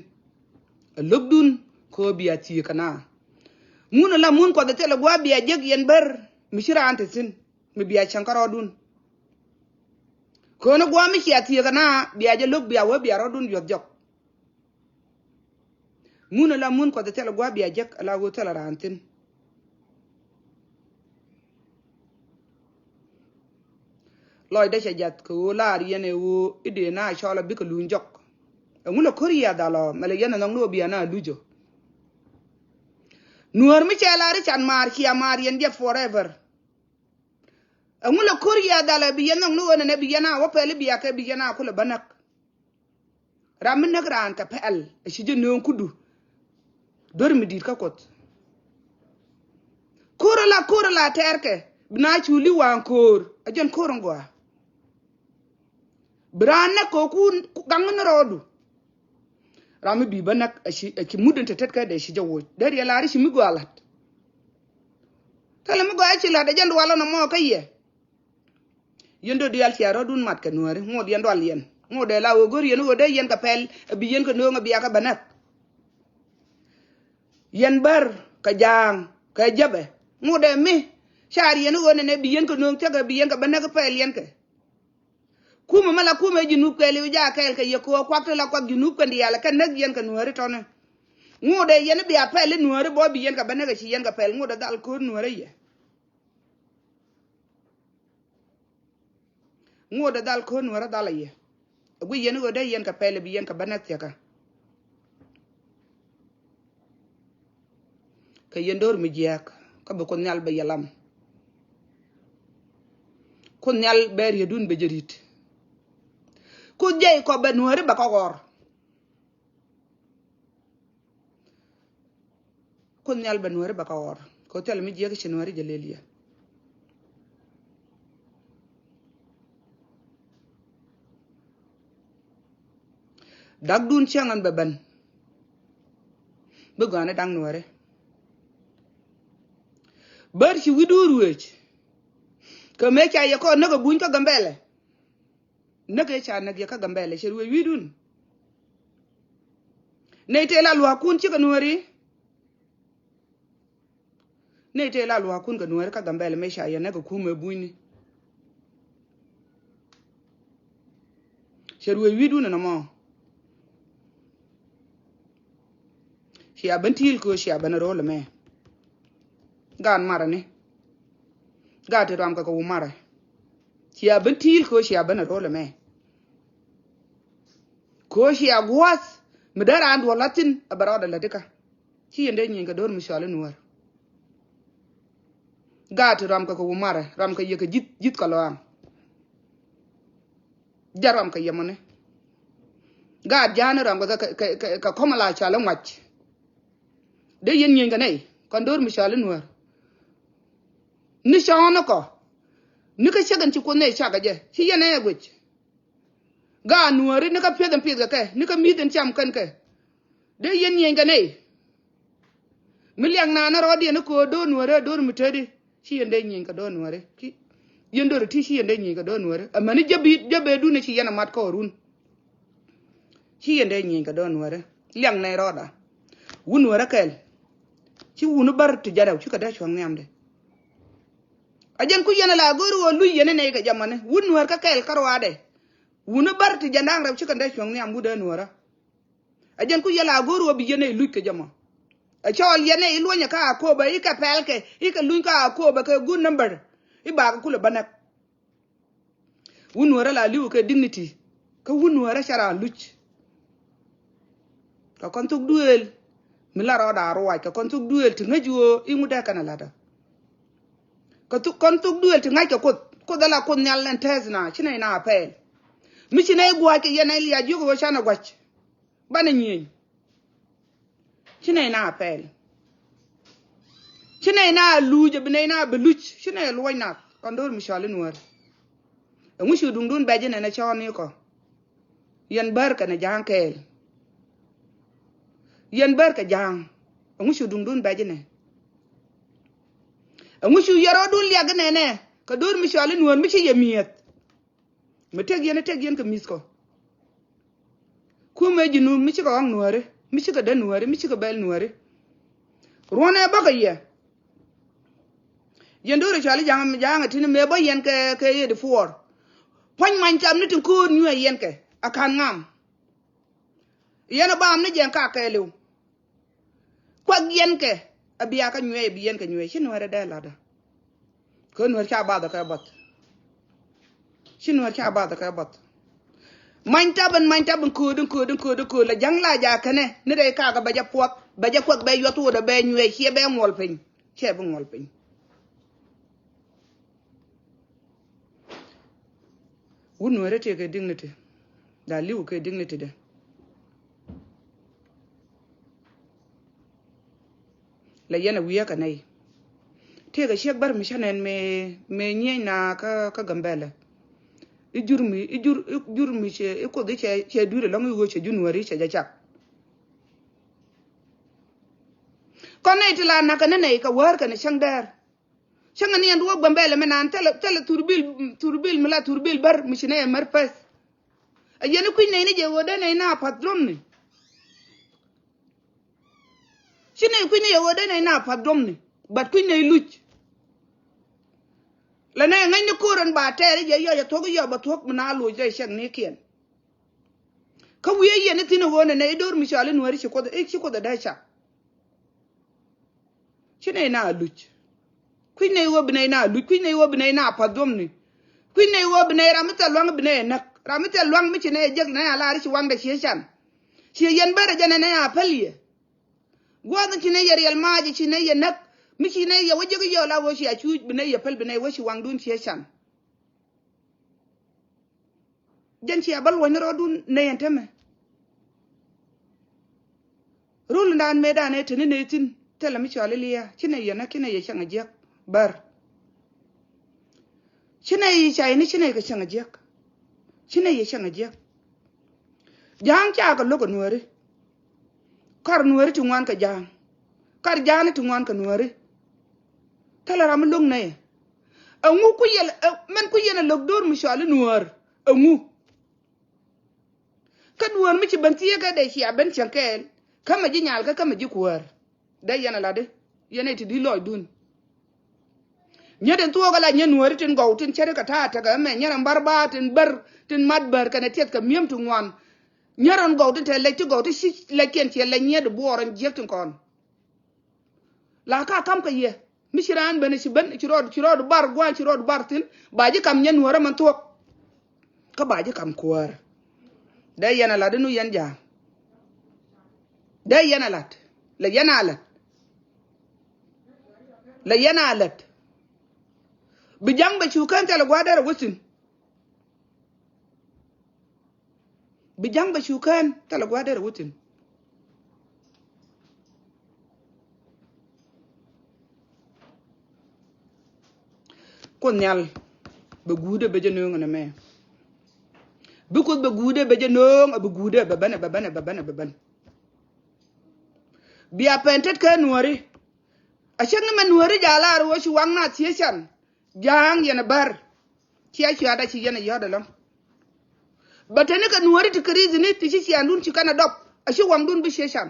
A lo̱kdun kööb bia thiëëk kɛ na. Mun a la mun kuɔth a thilɛ gua̱a̱ bia jiäk yɛn bär mi ci raan te thi̱n mi bia cäŋ kärɔɔdun. Köönä gua̱a̱ mi cia thiëëk kɛ na bia jɛ lo̱k bia wee bia rɔɔdun yuɔth jɔk. Mun a la mun kuɔth a thilɛ gua̱a̱ bia jiäk a la ɣöö thilɛ raan thi̱n. Lɔcdä cɛ jath kɛ ɣöö laar yɛn ɛ ɣöö i̱ dee na cɔl a bikɛ luny jɔk. Ɛŋu lɛ ko̱r yɛ dhal ɔ mɛlɛ yɛn ɛ nhɔk ni ɣöö bia na luc ɔ. Nuäär mi cɛ laar i̱ can maar cia maar yɛn jɛ forever. Ɛŋu lɛ ko̱r yɛ dhal ɛ bi yɛn nhɔk ni ɣöö nɛnɛ bi yɛn a wä pɛl i̱ bia kɛ bi yɛn a kulɛ bä näk. Ram mi näk raan kɛ pɛl a ci jɛ nööŋ kudu. Duer mi di̱i̱t kä Kuoth. Ko̱r ala ko̱r ala tɛɛrkɛ bi na cu li̱w waan ko̱o̱r a jɛn ko̱r in gɔaa. Bi raan näk kɛ ku gaŋ ni rɔɔdu. Ram mi bi bä näk a ci, a ci mut in te tet kɛ dee ci jɛ woc dee riɛl a ri ci mi gɔaa la̱t. Thilɛ mi gɔaa ci la̱t a jɛn dual in ɛmɔ kä yɛ. Yɛn dee diaal cia rɔ̱dun mat kɛ nuääri ŋot yɛn dual yɛn ŋot dee la ɣöö go̱r yɛn ɣöö dee yɛn kɛ pɛl. Bi yɛn kɛ nööŋ a bia kɛ bä näk. Yɛn bär kɛ ja̱a̱ŋ kɛ jäpɛ ŋot dee mi car yɛn ɣöö nɛnɛ bi yɛn kɛ nööŋ thiäkɛ bi yɛn kɛ bä näk pɛl yɛn kɛ. Kumɛ mɛ la kumɛ ji̱ nup kɛɛl i̱ ja̱a̱ kɛɛl kɛ yɛ köö kuak ti la kuak ji̱ nup kɛn diaal kɛ näk yɛn kɛ nuääri tɔ̱ni. Ŋot dee yɛn bia pɛl i̱ nuääri bä bi yɛn kɛ bä näk a ci yɛn kɛ pɛl ŋot dee dhal köör nuääri yɛ. Ŋot ɛ dhal ko̱n wärä dhal a yɛ. A guic yɛn ɣöö dee yɛn kɛ pɛl bi yɛn kɛ bä näk thiakä. Kɛ yɛn do̱r mi jiääk kä bi Kuoth Nhial bɛ yɛ lam. Kuoth Nhial bɛ rietdun bɛ jɛ ri̱t. Kuoth Jekɔb bɛ nuääri bɛ kä ɣɔr. Kuoth Nhial bɛ nuääri bɛ kä ɣɔr kɛ thil mi jiäk ci nuääri jɛ lel yɛ. Dakdun cäŋ ɛn bɛ ben. Bi gɔaa ni da̱ŋ nuääri. Bär ci wi̱cdun ruëëc. Kɛ mëë ca yɛ kɔn näk ɛ buny kä Gambɛlɛ. Näk ëë ca näk yɛ kä Gambɛlɛ cɛ ruëëc wi̱cdun. Nɛy tëë la lua̱a̱kun cikɛ nuääri. Nɛy tëë la lua̱a̱kun kɛ nuääri kä Gambɛlɛ mëë ca yɛ näk ɛ kumɛ bunyni. Cɛ ruëëc wi̱cdun ɛnɔmɔ. Cia ben ti̱i̱l köö cia ben ro̱o̱l ɛmɛ. Gaat marɛ ni. Gaat ti ruam kɛ kɛ wu marɛ. Cia ben ti̱i̱l köö cia ben ro̱o̱l ɛmɛ. Köö cia gua̱a̱th mi dee raan duɔl la̱thi̱n ɛ bɛ rɔɔdɛ lätikä. Ci yɛn dee nyieny kɛ do̱r mi cɔal i̱ nuäär. Gaat ti ruam kɛ kɛ wu marɛ ruam kɛ yɛ kɛ ji̱th ji̱th kɛ lɔaaŋ. Jɛ ruam kɛ yɛ mɔni. Gaat ja̱a̱n ram kɛ, kɛ, kɛ, kɛ, kɛ kɔm ala cɔal i̱ ŋuac. Dee yɛn nyieny kɛ nɛy kɔn do̱r mi cɔal i̱ nuäär. Ni cɔɔn ni kɔ ni kä cäk in ci Kuoth nɛy cak kɛ jɛ ci yɛn ɛ guic. Gaat nuääri ni kä pieth in pith kɛ kɛ ni kä mi̱th in cam kɛn kɛ. Dee yɛn nyieny kɛ nɛy. Mi liak naan ni rɔɔdiɛn ni köör do̱r nuääri ɛ do̱r mi teti. Ci yɛn dee nyieny kɛ do̱r nuääri. Ki yɛn do̱r ti ci yɛn dee nyieny kɛ do̱r nuääri. Amäni jäbi jäbedun ci yɛn a mat kɔɔrun. Ci yɛn dee nyieny kɛ do̱r nuääri. Liak nɛy rɔɔda. Wun nuäärä kɛl. Ci wun bär ti jadɛw cikɛ dee cuɔ̱ŋ nhiamdɛ. A jɛn ku yɛn a la go̱o̱r ɣöö luc yɛn i nɛy kɛ jɛ mäni wun nuäär kä kɛl kä ruaadɛ. Wun bär ti jɛn da̱ŋ rɛw cikɛ dee cuɔ̱ŋ nhiam wut ɛ nuäärä. A jɛn ku yɛn a go̱o̱r ɣöö bi yɛn ɛ luc kɛ jɛ mɔ. A cɔɔl yɛn ɛ i̱ luɔ̱nyɛ kä a ko̱o̱pä i̱ kɛ pɛl kɛ i̱ kɛ luny kä a ko̱o̱pä kɛ good number. I̱ bakɛ kulɛ bä näk. Wun nuäärä la li̱w kɛ dignity. Kä wun nuäärä ca raan luc. Kɛ kɔn thuk duëël mi la rɔɔda ruac kɛ kɔn thuk duëël ti ŋäc ɣöö i̱ ŋut dee kɛn a la̱tdä. Kɛ thuk kɔn thuk duëël ti ŋa̱c kɛ Kuoth. Kuoth ala Kuoth nhial ɛn tɛth na ci nɛy na a pɛɛl. Mi ci nɛy gua̱a̱c kɛ yɛn nɛy liac jiök ɣöö canɛ gua̱c. Banɛ nyieny. Ci nɛy na a pɛɛl. Ci nɛy na a luc a bi nɛy na a bi luc ci nɛy a luɔc nath kɔn do̱r mi cɔal i̱ nuäär. Ɛŋu ci duŋdun bɛc inɛn ɛ cɔɔn ni kɔ. Yɛn bär kɛnɛ ja̱a̱ŋ kɛɛl. Yɛn bär kɛ ja̱a̱ŋ. Ɛŋu ci duŋdun bɛc inɛ. Ɛŋu ci yɛn rɔɔdun liak inɛnɛ kɛ do̱r mi cɔal i̱ nuäär mi ci yɛ mi̱eth. Mi tëk yɛn tëk yɛn kɛ mi̱th kɔ. Kumɛ ji̱ nuum mi cikɛ ɣɔ̱ŋ nuääri mi cikɛ däk nuääri mi cikɛ bɛl nuääri. Ruɔ̱nɛ bä kɛ yɛ. Yɛn do̱ri cɔal i̱ ja̱a̱ŋ ja̱a̱ŋ ɛ ti̱n mëë bä yɛn kɛ kɛ yet i̱ puɔɔr. Pua̱ny many cam ni tin kööt nyuɛ yɛn kɛ a ka̱n ŋam. Yɛn ɛ bam ni jɛn ka kɛɛliw. Kuak yɛn kɛ a bia kä nyuɛɛ bi yɛn kɛ nyuɛɛ ci nuɛɛr ɛ dee latdä. Kä nuɛɛr ca bath ɛ kɛ bath. Ci nuɛɛr ca bath ɛ kɛ bath. Many tap in many tap in kööt in kööt in kööt in kööt la ja̱ŋ la ja kɛnɛ ni rɛy kakä bɛ jɛ puɔth bɛ jɛ kuak bɛ yuɔth wot ɛ bɛ nyuɛɛ ciɛ bɛ ŋuɔl piny. Ciɛ bi ŋuɔl piny. Wut nuɛɛrä tëë kɛ dignity. Da li̱w kɛ dignity dɛ. La yɛn a wi̱i̱ kä nɛy. Tëë kɛ ciek bär mi cä nɛn mëë mëë nyieny na kä kä Gambɛlɛ. I̱ jur mi i̱ jur i̱ jur mi cɛ i̱ Kuoth i̱ cɛ cɛ dui̱r ɛlɔ̱ŋ i̱ ɣöö cɛ jur nuääri cɛ jɛ cak. Kɔn nɛy ti la nakä ni nɛy kɛ wäär kɛnɛ cäŋ däär. Cäŋɛ ni ɛn duɔ̱ɔ̱k Gambɛlɛ mi naan thilɛ thilɛ thurbil thurbil mi la thurbil bär mi ci nɛy ɛ mär pɛth. A yɛn i̱ kui̱ny nɛy ni jɛ ɣöö dee nɛy na path dromni. Ci nɛy kui̱ny nɛy ɣöö dee nɛy na path dromni. But kui̱ny nɛy luc. La nɛy ŋäc ni ko̱r ɛn ba tɛɛr i̱ jɛ yɔc a thuɔ̱k i̱ yɔp a thuɔ̱k mi na loc rɛy cɛk ni kiɛn. Kä wi̱i̱ a yɛn i̱ thi̱n ɣöö nɛ nɛy do̱r mi cɔal i̱ nuääri ci Kuoth i̱ ci Kuoth a dee cak. Ci nɛy na a luc. Kui̱ny nɛy ɣöö bi nɛy na a luc kui̱ny nɛy ɣöö bi nɛy na a path duɔ̱mni. Kui̱ny nɛy ɣöö bi nɛy ram mi thil lua̱ŋ bi nɛy ɛ näk ram mi thil lua̱ŋ mi ci nɛy ɛ jek nɛy a lar i̱ ci waŋdɛ cië can. Ciɛ yɛn bärɛ jɛn ɛ nɛy a päl yɛ. Gua̱a̱th in ci nɛy yɛ riɛl mac i̱ ci nɛy yɛ näk mi ci nɛy yɛ wä jek i̱ yɛ ɣöö la ɣöö ci a cuuc bi nɛy yɛ päl bi nɛy wä ci waŋdun cië can. Jɛn cia bä luɔ̱ny ni rɔɔdun nɛy ɛn tämɛ. Rol in daan mëë daan ëë te ni nɛy thi̱n thilɛ mi cɔal i̱ lia̱a̱ ci nɛy yɛ näk ci nɛy yɛ cäŋ a jiäk bär. Ci nɛy yɛ cay ni ci nɛy kɛ cäŋ a jiäk. Ci nɛy yɛ cäŋ a jiäk. Ja̱a̱ŋ cakɛ lo̱k ɛ nuääri. Kar nuääri ti ŋuan kɛ ja̱a̱ŋ. Kar ja̱a̱ŋ ti ŋuan kɛ nuääri. Thilɛ ram mi lo̱k nɛy ɛ. Ɛŋu ku yɛl ɛ mɛn ku yɛn ɛ lo̱k do̱r mi cɔal i̱ nuäär. Ɛŋu. Kä duɔ̱ɔ̱r mi ci ben thieekä dee cia ben cieŋ kɛɛl. Kä mɛ ji̱ nyal kä kä mɛ ji̱ kuäär. Dee yɛn a lat di yɛn a ti di lɔcdun. Nyɛ tin thuɔɔk ala nyɛ nuääri tin gɔw tin cäri kɛ ta̱a̱ tekɛ ɛmɛ nyɛ rɛn bär ba̱a̱ tin bär tin mat bär kɛnɛ tiɛth kɛ mi̱em ti ŋuan. Nyɛ rɛn gɔw tin te lɛc ti gɔw ti ci lɛckiɛn ciɛ lɛc nyiɛt di buɔɔr ɛn jiäk tin kɔn. La ka kam kɛ yɛ mi ci raan ben ci ben ci rɔɔd ci rɔɔd bar gua̱a̱n ci rɔɔd bar thi̱n. Ba ji̱ kam nyɛ nuäärä man thuɔ̱k. Kä ba ji̱ kam kuäär. Dee yɛn a lat inu yɛn ja̱a̱ŋ. Dee yɛn a lat lɛ yɛn a lat. Lɛ yɛn a lat. Bi ja̱ŋ bɛ cu kän thilɛ gua̱a̱r derɛ wä thi̱n. Bi ja̱ŋ bɛ cu kään thilɛ gua̱a̱th derɛ wä thi̱n. Kuoth Nhial bɛ guudɛ bɛ jɛ nööŋ ɛn ɛmɛ. Bi Kuoth bɛ guudɛ bɛ jɛ nööŋ, ɛ bi guudɛ bɛ ben, ɛ bɛ ben, ɛ bɛ ben, ɛ bɛ ben. Bia pɛn tet kɛ Nuääri. A cäŋ ni mɛ Nuääri ja̱ lar wä ci waŋ na thiecän. Ja̱a̱ŋ yɛn a bär. Cia cua̱t a ci yɛn a yɔ̱t ɛlɔ̱ŋ. Bɛ te ni kɛ Nuääri ti kɛ ri̱th ni ti ci ciaandun ci kɛn a dɔp. A ci waŋdun bi thiecän.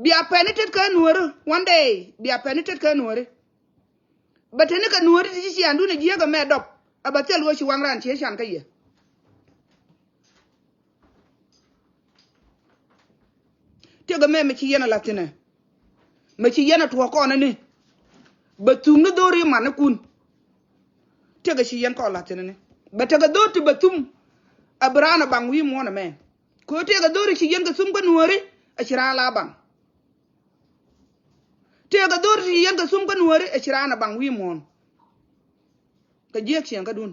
Bia pɛn ni tet kɛ Nuääri one day. Bia pɛn ni tet kɛ Nuääri. Bɛ te ni kɛ Nuääri ti ci ciaandun a jiääk ɛmɛ dɔp. A bɛ thil wä ci waŋ raan thiecän kä yɛ. Tiɛk ɛmɛ mɛ ci yɛn a la̱th thi̱n ɛ. Mɛ ci yɛn a tuɔɔk kɔn ɛni. Bɛ thuŋ ni dho̱r i̱ manikun. Tiɛk ɛ ci yɛn kɔn la̱th thi̱n ɛni. Bɛ tekɛ dho̱r ti bɛ thum. A bi raan a baŋ wi̱i̱ muɔ̱ɔ̱n ɛmɛ. Kɛ ɣöö tiɛk ɛ dho̱r i̱ ci yɛn kɛ thum kä Nuääri, ɛ ci raan la baŋ. Tiɛk ɛ dho̱r ti ci yɛn kɛ thum kä Nuääri, ɛ ci raan a baŋ wi̱i̱ muɔ̱ɔ̱n. Kɛ jiäk ciɛŋkädun.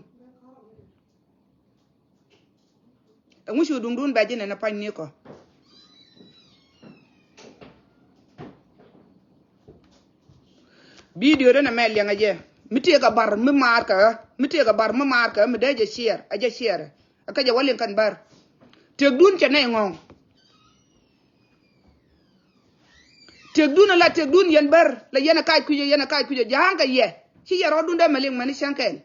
Ɛŋu cu duŋdun bɛ ji̱ nɛn ɛ pa̱ny ni kɔ? Bidio den ɛmɛ liɛŋɛ jɛ. Mi tëëkɛ bar mi maar kɛ ɣä. Mi tëëkɛ bar mi maar kɛ ɣä mi dee jɛ ciɛɛr. Ɛ jɛ ciɛɛr. Ɛ kä jɛ wä liŋ kɛn bär. Tëëkdun cɛ nɛy ŋɔ̱ɔ̱ŋ. Tëëkdun ala tëëkdun yɛn bär. La yɛn ɛ kac kui̱cä, yɛn ɛ kac kui̱cä. Ja̱a̱ŋ kɛ yɛ. Ci yɛ rɔɔdun dee mɛ liŋ mɛn i̱ cäŋ kɛɛl.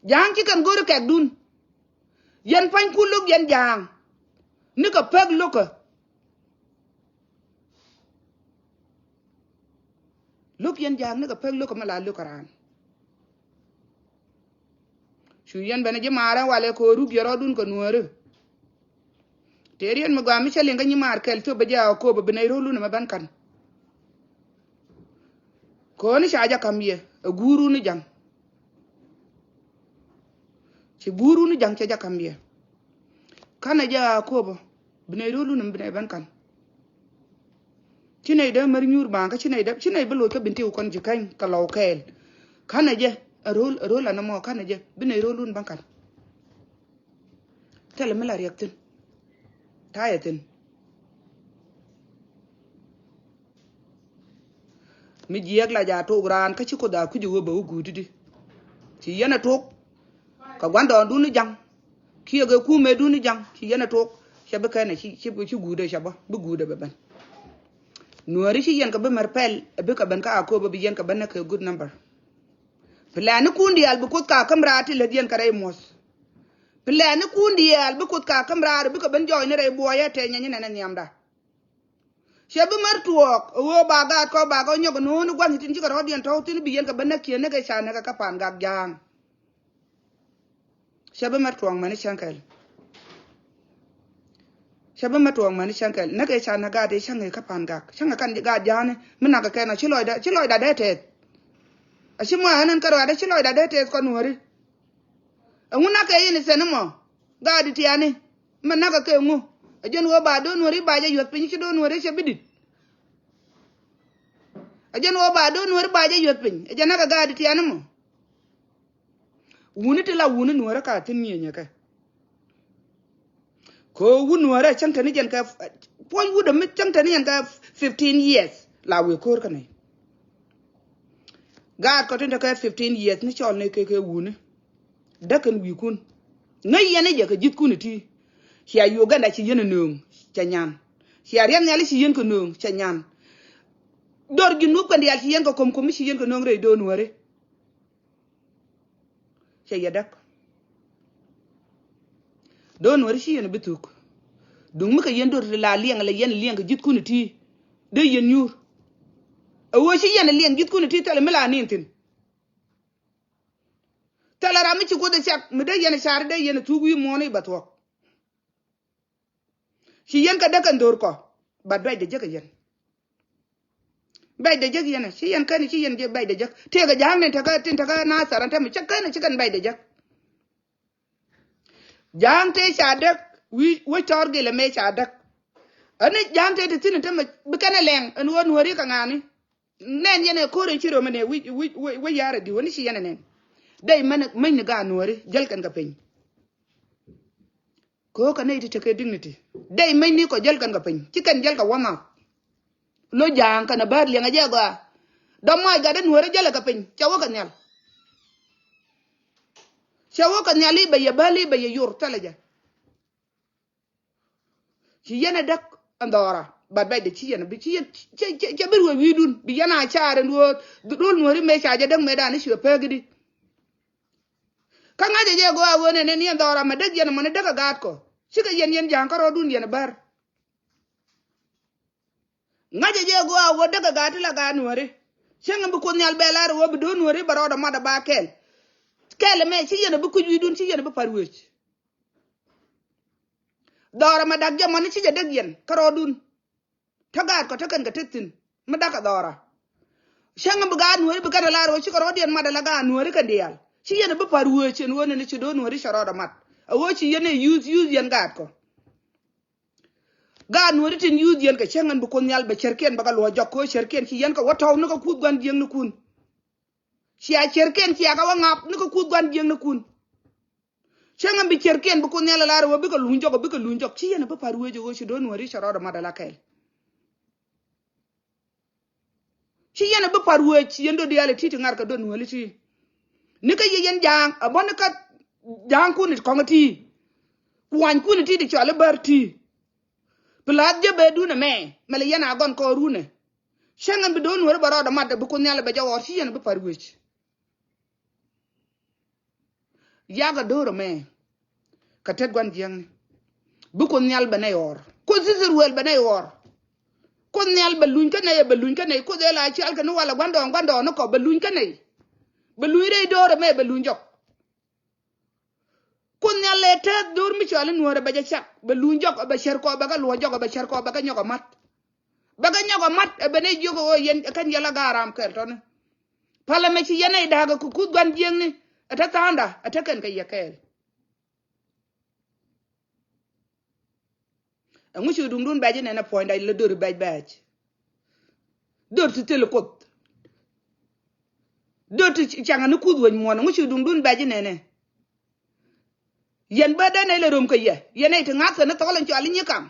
Ja̱a̱ŋ ci kɛn go̱o̱ri kɛkdun. Yɛn pa̱nykun lo̱k yɛn ja̱a̱ŋ. Nikɛ pek lo̱kä. Lo̱k yɛn ja̱a̱ŋ nikɛ pek lo̱kä mi la lo̱kä raan. Cu yɛn ben ji̱ maarä walɛ kɛ ɣöö ruk yɛ rɔɔdun kɛ Nuääri. Tëë riet mi gɔaa mi cä liŋ kä nyimaar kɛl thöp bä jɛ a kööbä bi nɛy ro̱lun ɛmɛ ben ka̱n. Kööni ca jɛ ka̱m yɛ ɛ guurun ni ja̱ŋ. Ci guurun ni ja̱ŋ cɛ jɛ ka̱m yɛ. Ka̱nɛ jɛ a kööbä bi nɛy ro̱lun ɛmɛ bi nɛy ben ka̱n. Ci nɛy dee mär nyuur baaŋ kä ci nɛy dee ci nɛy bi loc kä bi ntiw kɔn ji̱ käny kɛ lɔw kɛɛl. Ka̱nɛ jɛ a ro̱l a ro̱l anɛ mɔ ka̱nɛ jɛ bi nɛy ro̱lun ben ka̱n. Thilɛ mi la riɛk thi̱n. Ta̱yɛ thi̱n. Mi jiɛɛk la ja tok raan kä ci Kuoth a kui̱c ɣöö bɛ wä guut i̱di. Ci yɛn a tok. Kɛ gua̱ndɔɔŋdun ni ja̱ŋ. Kiɛ kɛ kumɛdun ni ja̱ŋ ci yɛn a tok. Cɛ bi kɛn ɛ ci ci guut ɛ cɛ bä bi guut ɛ bɛ ben. Nuääri ci yɛn kɛ bi mɛr pɛl ɛ bikɛ ben kä a kööbä bi yɛn kɛ ben nɛ kɛ good number. Plan ni kun diaal bi Kuoth ka käm raar ti lät yɛn kɛ rɛy muɔ̱th. Plan ni kun diaal bi Kuoth ka käm raar bikɛ ben jɔɔc ni rɛy buɔyä tɛ nyɛny nɛn ɛ nhiamda. Cɛ bi mär tuɔɔk ɛ ɣöö ba gaat kɔ ba kɔ nyɔk ɛ no̱o̱ni gua̱n tin cikɛ rɔ̱diɛn tɔ̱w thi̱n bi yɛn kɛ ben näk kiɛ näk ɛ ca näk ɛ kä pa̱a̱n gak ja̱a̱ŋ. Cɛ bi mɛ tuɔ̱ŋ mɛni cäŋ kɛl. Cɛ bi mɛ tuɔ̱ŋ mɛni cäŋ kɛl. Näk ëë ca näk gaat ëë cäŋ ëë kä pa̱a̱n gak. Cäŋ ɛ kan gaat ja̱a̱ni. Mi nakä kɛn ɔ ci lɔcda, ci lɔcda dee tɛth. A ci mua̱a̱n ɛn kärɔaadä ci lɔcda dee tɛth kɔn wäri. Ɛŋu nakä yɛn ɛ thiɛn ɛmɔ? Gaat tiani. Mɛ nakä kɛ ŋu? Ɛ jɛn ɣöö ba do̱n wäri ba jɛ yuɔth piny ci do̱n wäri cɛ bi di̱t. Ɛ jɛn ɣöö ba do̱n wäri ba jɛ yuɔth piny. Ɛ jɛn nakä gaat tiani mɔ. Wuni ti la wuni nuɔrä ka thi̱n nyieenyɛ kɛ. Kɛ wun nuɔrä cäŋ tɛni jɛn kɛ puɔ̱ny wudä mi cäŋ tɛni jɛn kɛ fifteen years la wëë ko̱r kä nɛy. Gaat kɔ tin te kɛ fifteen years ni cɔl ni kɛ kɛ wuni. Däk kɛn wi̱i̱kun ŋäc yɛn ni jɛ kɛ ji̱thkun iti. Cia Uganda ci yɛn ɛ nööŋ cɛ nyan. Cia riɛth nhiali ci yɛn kɛ nööŋ cɛ nyan. Dor ji̱ nup kɛn diaal ci yɛn kɛ ko̱mko̱m mi ci yɛn kɛ nööŋ rɛy do̱n wäri. Cɛ yɛ däk. Do̱n wäri ci yɛn bi thuk. Duŋ mi kɛ yɛn dor ti la liɛŋ la yɛn liɛŋ kɛ ji̱thkun iti. Dee yɛn nyuur. Ɛ ɣöö ci yɛn liɛŋ ji̱thkun iti thilɛ mi la ni̱n thi̱n. Thilɛ ram mi ci Kuoth ɛ cak mi dee yɛn ɛ car dee yɛn ɛ thuk wi̱i̱ muɔ̱ɔ̱n i̱ bɛ thuɔ̱k. Ci yɛn kɛ däk kɛn dho̱r kɔ. Ba duacdɛ jek ɛ yɛn. Bɛcdɛ jek yɛn ɛ ci yɛn kɛn ci yɛn bɛcdɛ jek. Tëëkɛ ja̱a̱ŋ ni tekä tin tekä Nathɛr ɛn täämɛ cä kɛn ci kɛn bɛcdɛ jek. Ja̱a̱ŋ tëë ca däk wi̱c wec tɔɔr gilɛ mëë ca däk. Ɛn ni ja̱a̱ŋ tëë ti thi̱n ɛn täämɛ bi kɛn ɛ lɛŋ ɛn ɣöö nuääri kɛ ŋa̱a̱ni. Nɛn yɛn ɛ ko̱r in ci röm ɛn ɛ wi̱c wi̱c wi̱c wi̱c ya̱r ɛ di̱w ɛn ni ci yɛn ɛ nɛn. Dee mɛn, mɛn ni gaat Nuääri jäl kɛn kɛ piny. Kɛ ɣöö kɛ nɛy ti tekɛ dignity. Dee mɛn ni kɔ jäl kɛn kɛ piny. Ci kɛn jäl kɛ wä nhɔk. Lo Ja̱a̱ŋ kɛnɛ Bär Liɛŋ a jɛ gɔaa. Dɔ̱ŋ mɔ ɛ gat dee Nuääri jäl kɛ piny. Cɛ wä kɛ nhial. Cɛ wä kɛ nhial i̱ bɛ yɛ bäl i̱ bɛ yɛ yor thilɛ jɛ. Ci yɛn ɛ däk ɛn dhɔra. Bat bɛcdɛ ci yɛn bi ci yɛn cɛ, cɛ, cɛ bi ruëë wi̱i̱dun bi yɛn a caar ɛn ɣöö dhul Nuääri mëë ca jɛ däk mëëdan i̱ cuɛ pek i̱di. Kä ŋa̱cä jɛ gɔaa ɣöö nɛn ɛn yɛn dhɔra mɛ däk yɛn ɛmɔni däk ɛ gaatkɔ. Cikɛ yɛn yɛn Ja̱a̱ŋ kärɔɔdun yɛn ɛ Bär. Ŋa̱cä jɛ gɔaa ɣöö däk ɛ gaat ti la gaat Nuääri. Cäŋ ɛn bi Kuoth Nhial bɛ lar ɣöö bi do̱r Nuääri bɛ rɔɔdɛ mat ɛ ba kɛl. Kɛl ɛmɛ ci yɛn ɛ bi kui̱c wi̱i̱dun ci yɛn ɛ bi pa̱r wëëc. Dhɔra mɛ dak jɛ mɔni ci jɛ däk yɛn kärɔɔdun. Tä gaatkɔ tä kɛn kɛ tet thi̱n mi dak ɛ dhɔra. Cäŋ ɛn bi gaat Nuääri bi kɛn ɛ lar ɣöö cikɛ rɔɔdiɛn mat ɛ la gaat Nuääri kɛn diaal ci yɛn ɛ bi pa̱r wëëc ɛn ɣöö nɛn ci do̱r Nuääri cɛ rɔɔdɛ mat. Ɛ ɣöö ci yɛn ɛ yuth yuth yɛn gaatkɔ. Gaat Nuääri tin yuth yɛn kɛ cäŋ ɛn bi Kuoth Nhial bɛ cärkiɛn bɛ kɛ luɔc jɔk kɛ ɣöö cärkiɛn ci yɛn kɛ wä tɔ̱w ni kɛ kuth gua̱n jiäknikun. Cia cärkiɛn cia kɛ wä ŋa̱p ni kɛ kuth gua̱n jiäknikun. Cäŋ ɛn bi cärkiɛn bi Kuoth Nhial ɛ lar ɛ ɣöö bikɛ luny jɔk ɛ bikɛ luny jɔk ci yɛn ɛ bi pa̱r wëëc ɛ ɣöö ci do̱r Nuääri cɛ rɔɔdɛ mat ɛ la kɛl. Ci yɛn ɛ bi pa̱r wëëc yɛn do̱r diaal ɛ ti̱i̱ ti ŋa̱r kɛ do̱r Nuääri ti̱i̱. Ni kä yɛ yɛn Ja̱a̱ŋ ɛ bä ni kä Ja̱a̱ŋkun kɔŋ ti̱i̱. Kuanykun ti̱i̱ ti cɔal i̱ Bär ti̱i̱. Pi la̱th jɛ bee dun ɛmɛ mɛl yɛn a gɔn kɔɔrun ɛ. Cäŋ ɛn bi do̱r Nuääri bɛ rɔɔdɛ mat ɛ bi Kuoth Nhial ɛ bɛ jɛ ɣɔr ci yɛn ɛ bi pa̱r wëëc. Yakɛ do̱r ɛmɛ kɛ tet gua̱n jiäkni. Bi Kuoth Nhial bɛ nɛy ɣɔr. Kuoth Israel bɛ nɛy ɣɔr. Kuoth Nhial bɛ luny kä nɛy, bɛ luny kä nɛy. Kuoth ëë la cial kɛ ni walɛ gua̱ndɔɔŋ gua̱ndɔɔŋ ni kɔ bɛ luny kä nɛy. Bɛ luny rɛy do̱r ɛmɛ bɛ luny jɔk. Kuoth Nhial lɛ tɛth do̱r mi cɔal i̱ Nuäär ɛ bɛ jɛ cak bɛ luny jɔk ɛ bɛ cär kɔ bɛ kɛ luɔ̱c jɔk ɛ bɛ cär kɔ bɛ kɛ nyɔk ɛ ma̱t. Bɛ kɛ nyɔk ɛ ma̱t ɛ bɛ nɛy jiök ɛ ɣöö yɛn ɛ kɛn yɛ la ga̱a̱ ram kɛɛl tɔ̱ni. Palä mɛ ci yɛn nɛy da̱a̱k ɛ kukuth gua̱n jiäkni ɛ te tha̱a̱ŋda ɛ te kɛn kɛ yɛ kɛɛl. Ɛŋu ci duŋdun bɛc inɛnɛ puɔ̱nyda lɛ döri bɛc bɛc. Dör ti thil kuoth. Dör ti caŋɛ ni kuth wec muɔ̱n ɛŋu ci duŋdun bɛc inɛnɛ. Yɛn bä dee nɛy lɛ röm kɛ yɛ yɛn nɛy ti ŋa̱th kɛ ni thɔl ɛn cɔal inyikaŋ.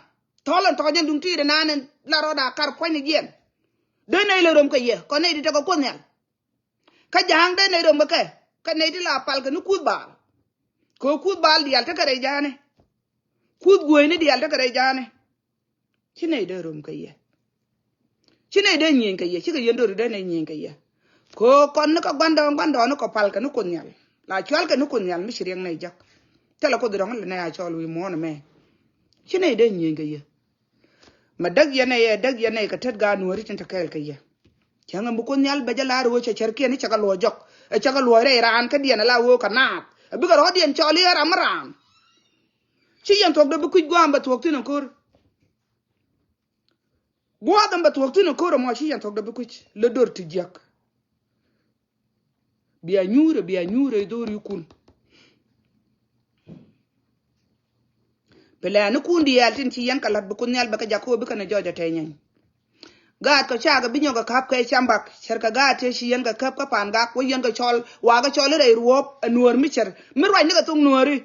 Thɔl ɛn tɔ̱ jɛn duŋ ti̱i̱t ɛnan ɛn la rɔɔda kar puɔ̱ny ni jiɛn. Dee nɛy lɛ röm kɛ yɛ kɔn nɛy ti tekɛ kuoth nhial. Kä ja̱a̱ŋ dee nɛy röm kɛ kɛ nɛy ti la pal kɛ ni kuth baal. Kɛ kuth baal diaal tekɛ rɛy ja̱a̱ni. Kuth gueyni diaal tekɛ rɛy ja̱a̱ni. Ci nɛy dee röm kɛ yɛ. Ci nɛy dee nyieny kɛ yɛ cikɛ yɛn döri dee nɛy nyieny kɛ yɛ. Kɛ kɔn ni kɛ gua̱ndɔɔŋ gua̱ndɔɔŋ ni kɔ pal kɛ ni kuoth nhial la cual kɛ ni kuoth nhial mi ci riɛŋ nɛy jak. Thilɛ kuoth dɔ̱ŋ lɛ nɛy a cɔl wi̱i̱ muɔ̱ɔ̱n ɛmɛ. Ci nɛy dee nyieny kɛ yɛ. Mɛ däk yɛn ɛ yɛ däk yɛn ɛ kɛ tet gaat nuääri tin te kɛɛl kɛ yɛ. Cäŋ ɛn bi kuoth nhial bɛ jɛ la̱r ɣöö cɛ cärkiɛn i̱ cɛ kɛ luɔ̱c jɔk ɛ cɛ kɛ luɔ̱c rɛy raan kädiɛn ala ɣöö kɛ naath ɛ bikɛ rɔ̱diɛn cɔl i̱ ɛ ram mi raan. Ci yɛn thuɔ̱k dee bi kui̱c gua̱a̱m bɛ thuɔ̱k thi̱n ɛ ko̱r. Gua̱a̱th ɛn bɛ thuɔ̱k thi̱n ɛ ko̱r ɛmɔ ci yɛn thuɔ̱k dee bi kui̱c lä dör ti jiäk. Bia nyuurɛ bia nyuurɛ i̱ dho̱o̱r i̱ kun. Pɛ lɛɛnikun diaal tin ci yɛn kɛ la̱t bi kun nhial bɛ kɛ jak kä ɣöö bikɛ ni jɔc ɛ tɛy nyɛny. Gaatkɔ cakɛ bi nyɔk kɛ ka̱p kɛ cambak cärkɛ gaat tëë ci yɛn kɛ käp kä pa̱a̱n gak wä yɛn kɛ cɔl wakä cɔl i̱ rɛy ruɔ̱ɔ̱p ɛ nuäär mi cär mi ruacnikɛ thok nuääri.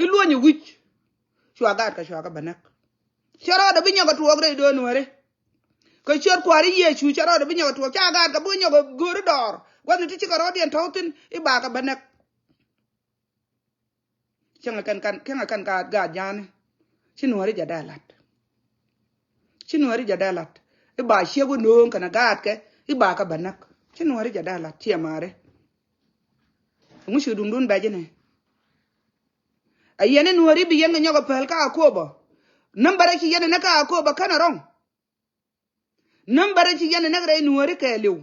I̱ luɔ̱ny i̱ wi̱c. Cua gaatkɛ cua kɛ bä näk. Cɛ rɔɔdɛ bi nyɔk kɛ tuɔɔk rɛy do̱o̱n wääri. Kɛ ciöt kua̱r i̱ Yecu cɛ rɔɔdɛ bi nyɔk kɛ tuɔɔk ca gaatkɛ bi nyɔk kɛ go̱o̱ri dɔɔr gua̱thni ti cikɛ rɔɔdiɛn tɔ̱w thi̱n i̱ bakɛ bä näk. Cäŋɛ kɛn kan cäŋɛ kɛn gaat gaat ja̱a̱ni. Ci nuääri jɛ dee la̱t. Ci nuääri jɛ dee la̱t i̱ ba ciek wä nööŋ kɛnɛ gaatkɛ i̱ bakɛ bä näk. Ci nuääri jɛ dee la̱t ciɛ ma̱a̱ri. Ɛŋu ci duŋdun bɛc inɛ. Ɛ yɛn i̱ nuääri bi yɛn kɛ nyɔk ɛ päl kä Akobo. Nambärä ci yɛn ɛ näk kä Akobo känɛ rɔ̱ŋ. Nambärä ci yɛn ɛ näk rɛy nuääri kɛɛliw.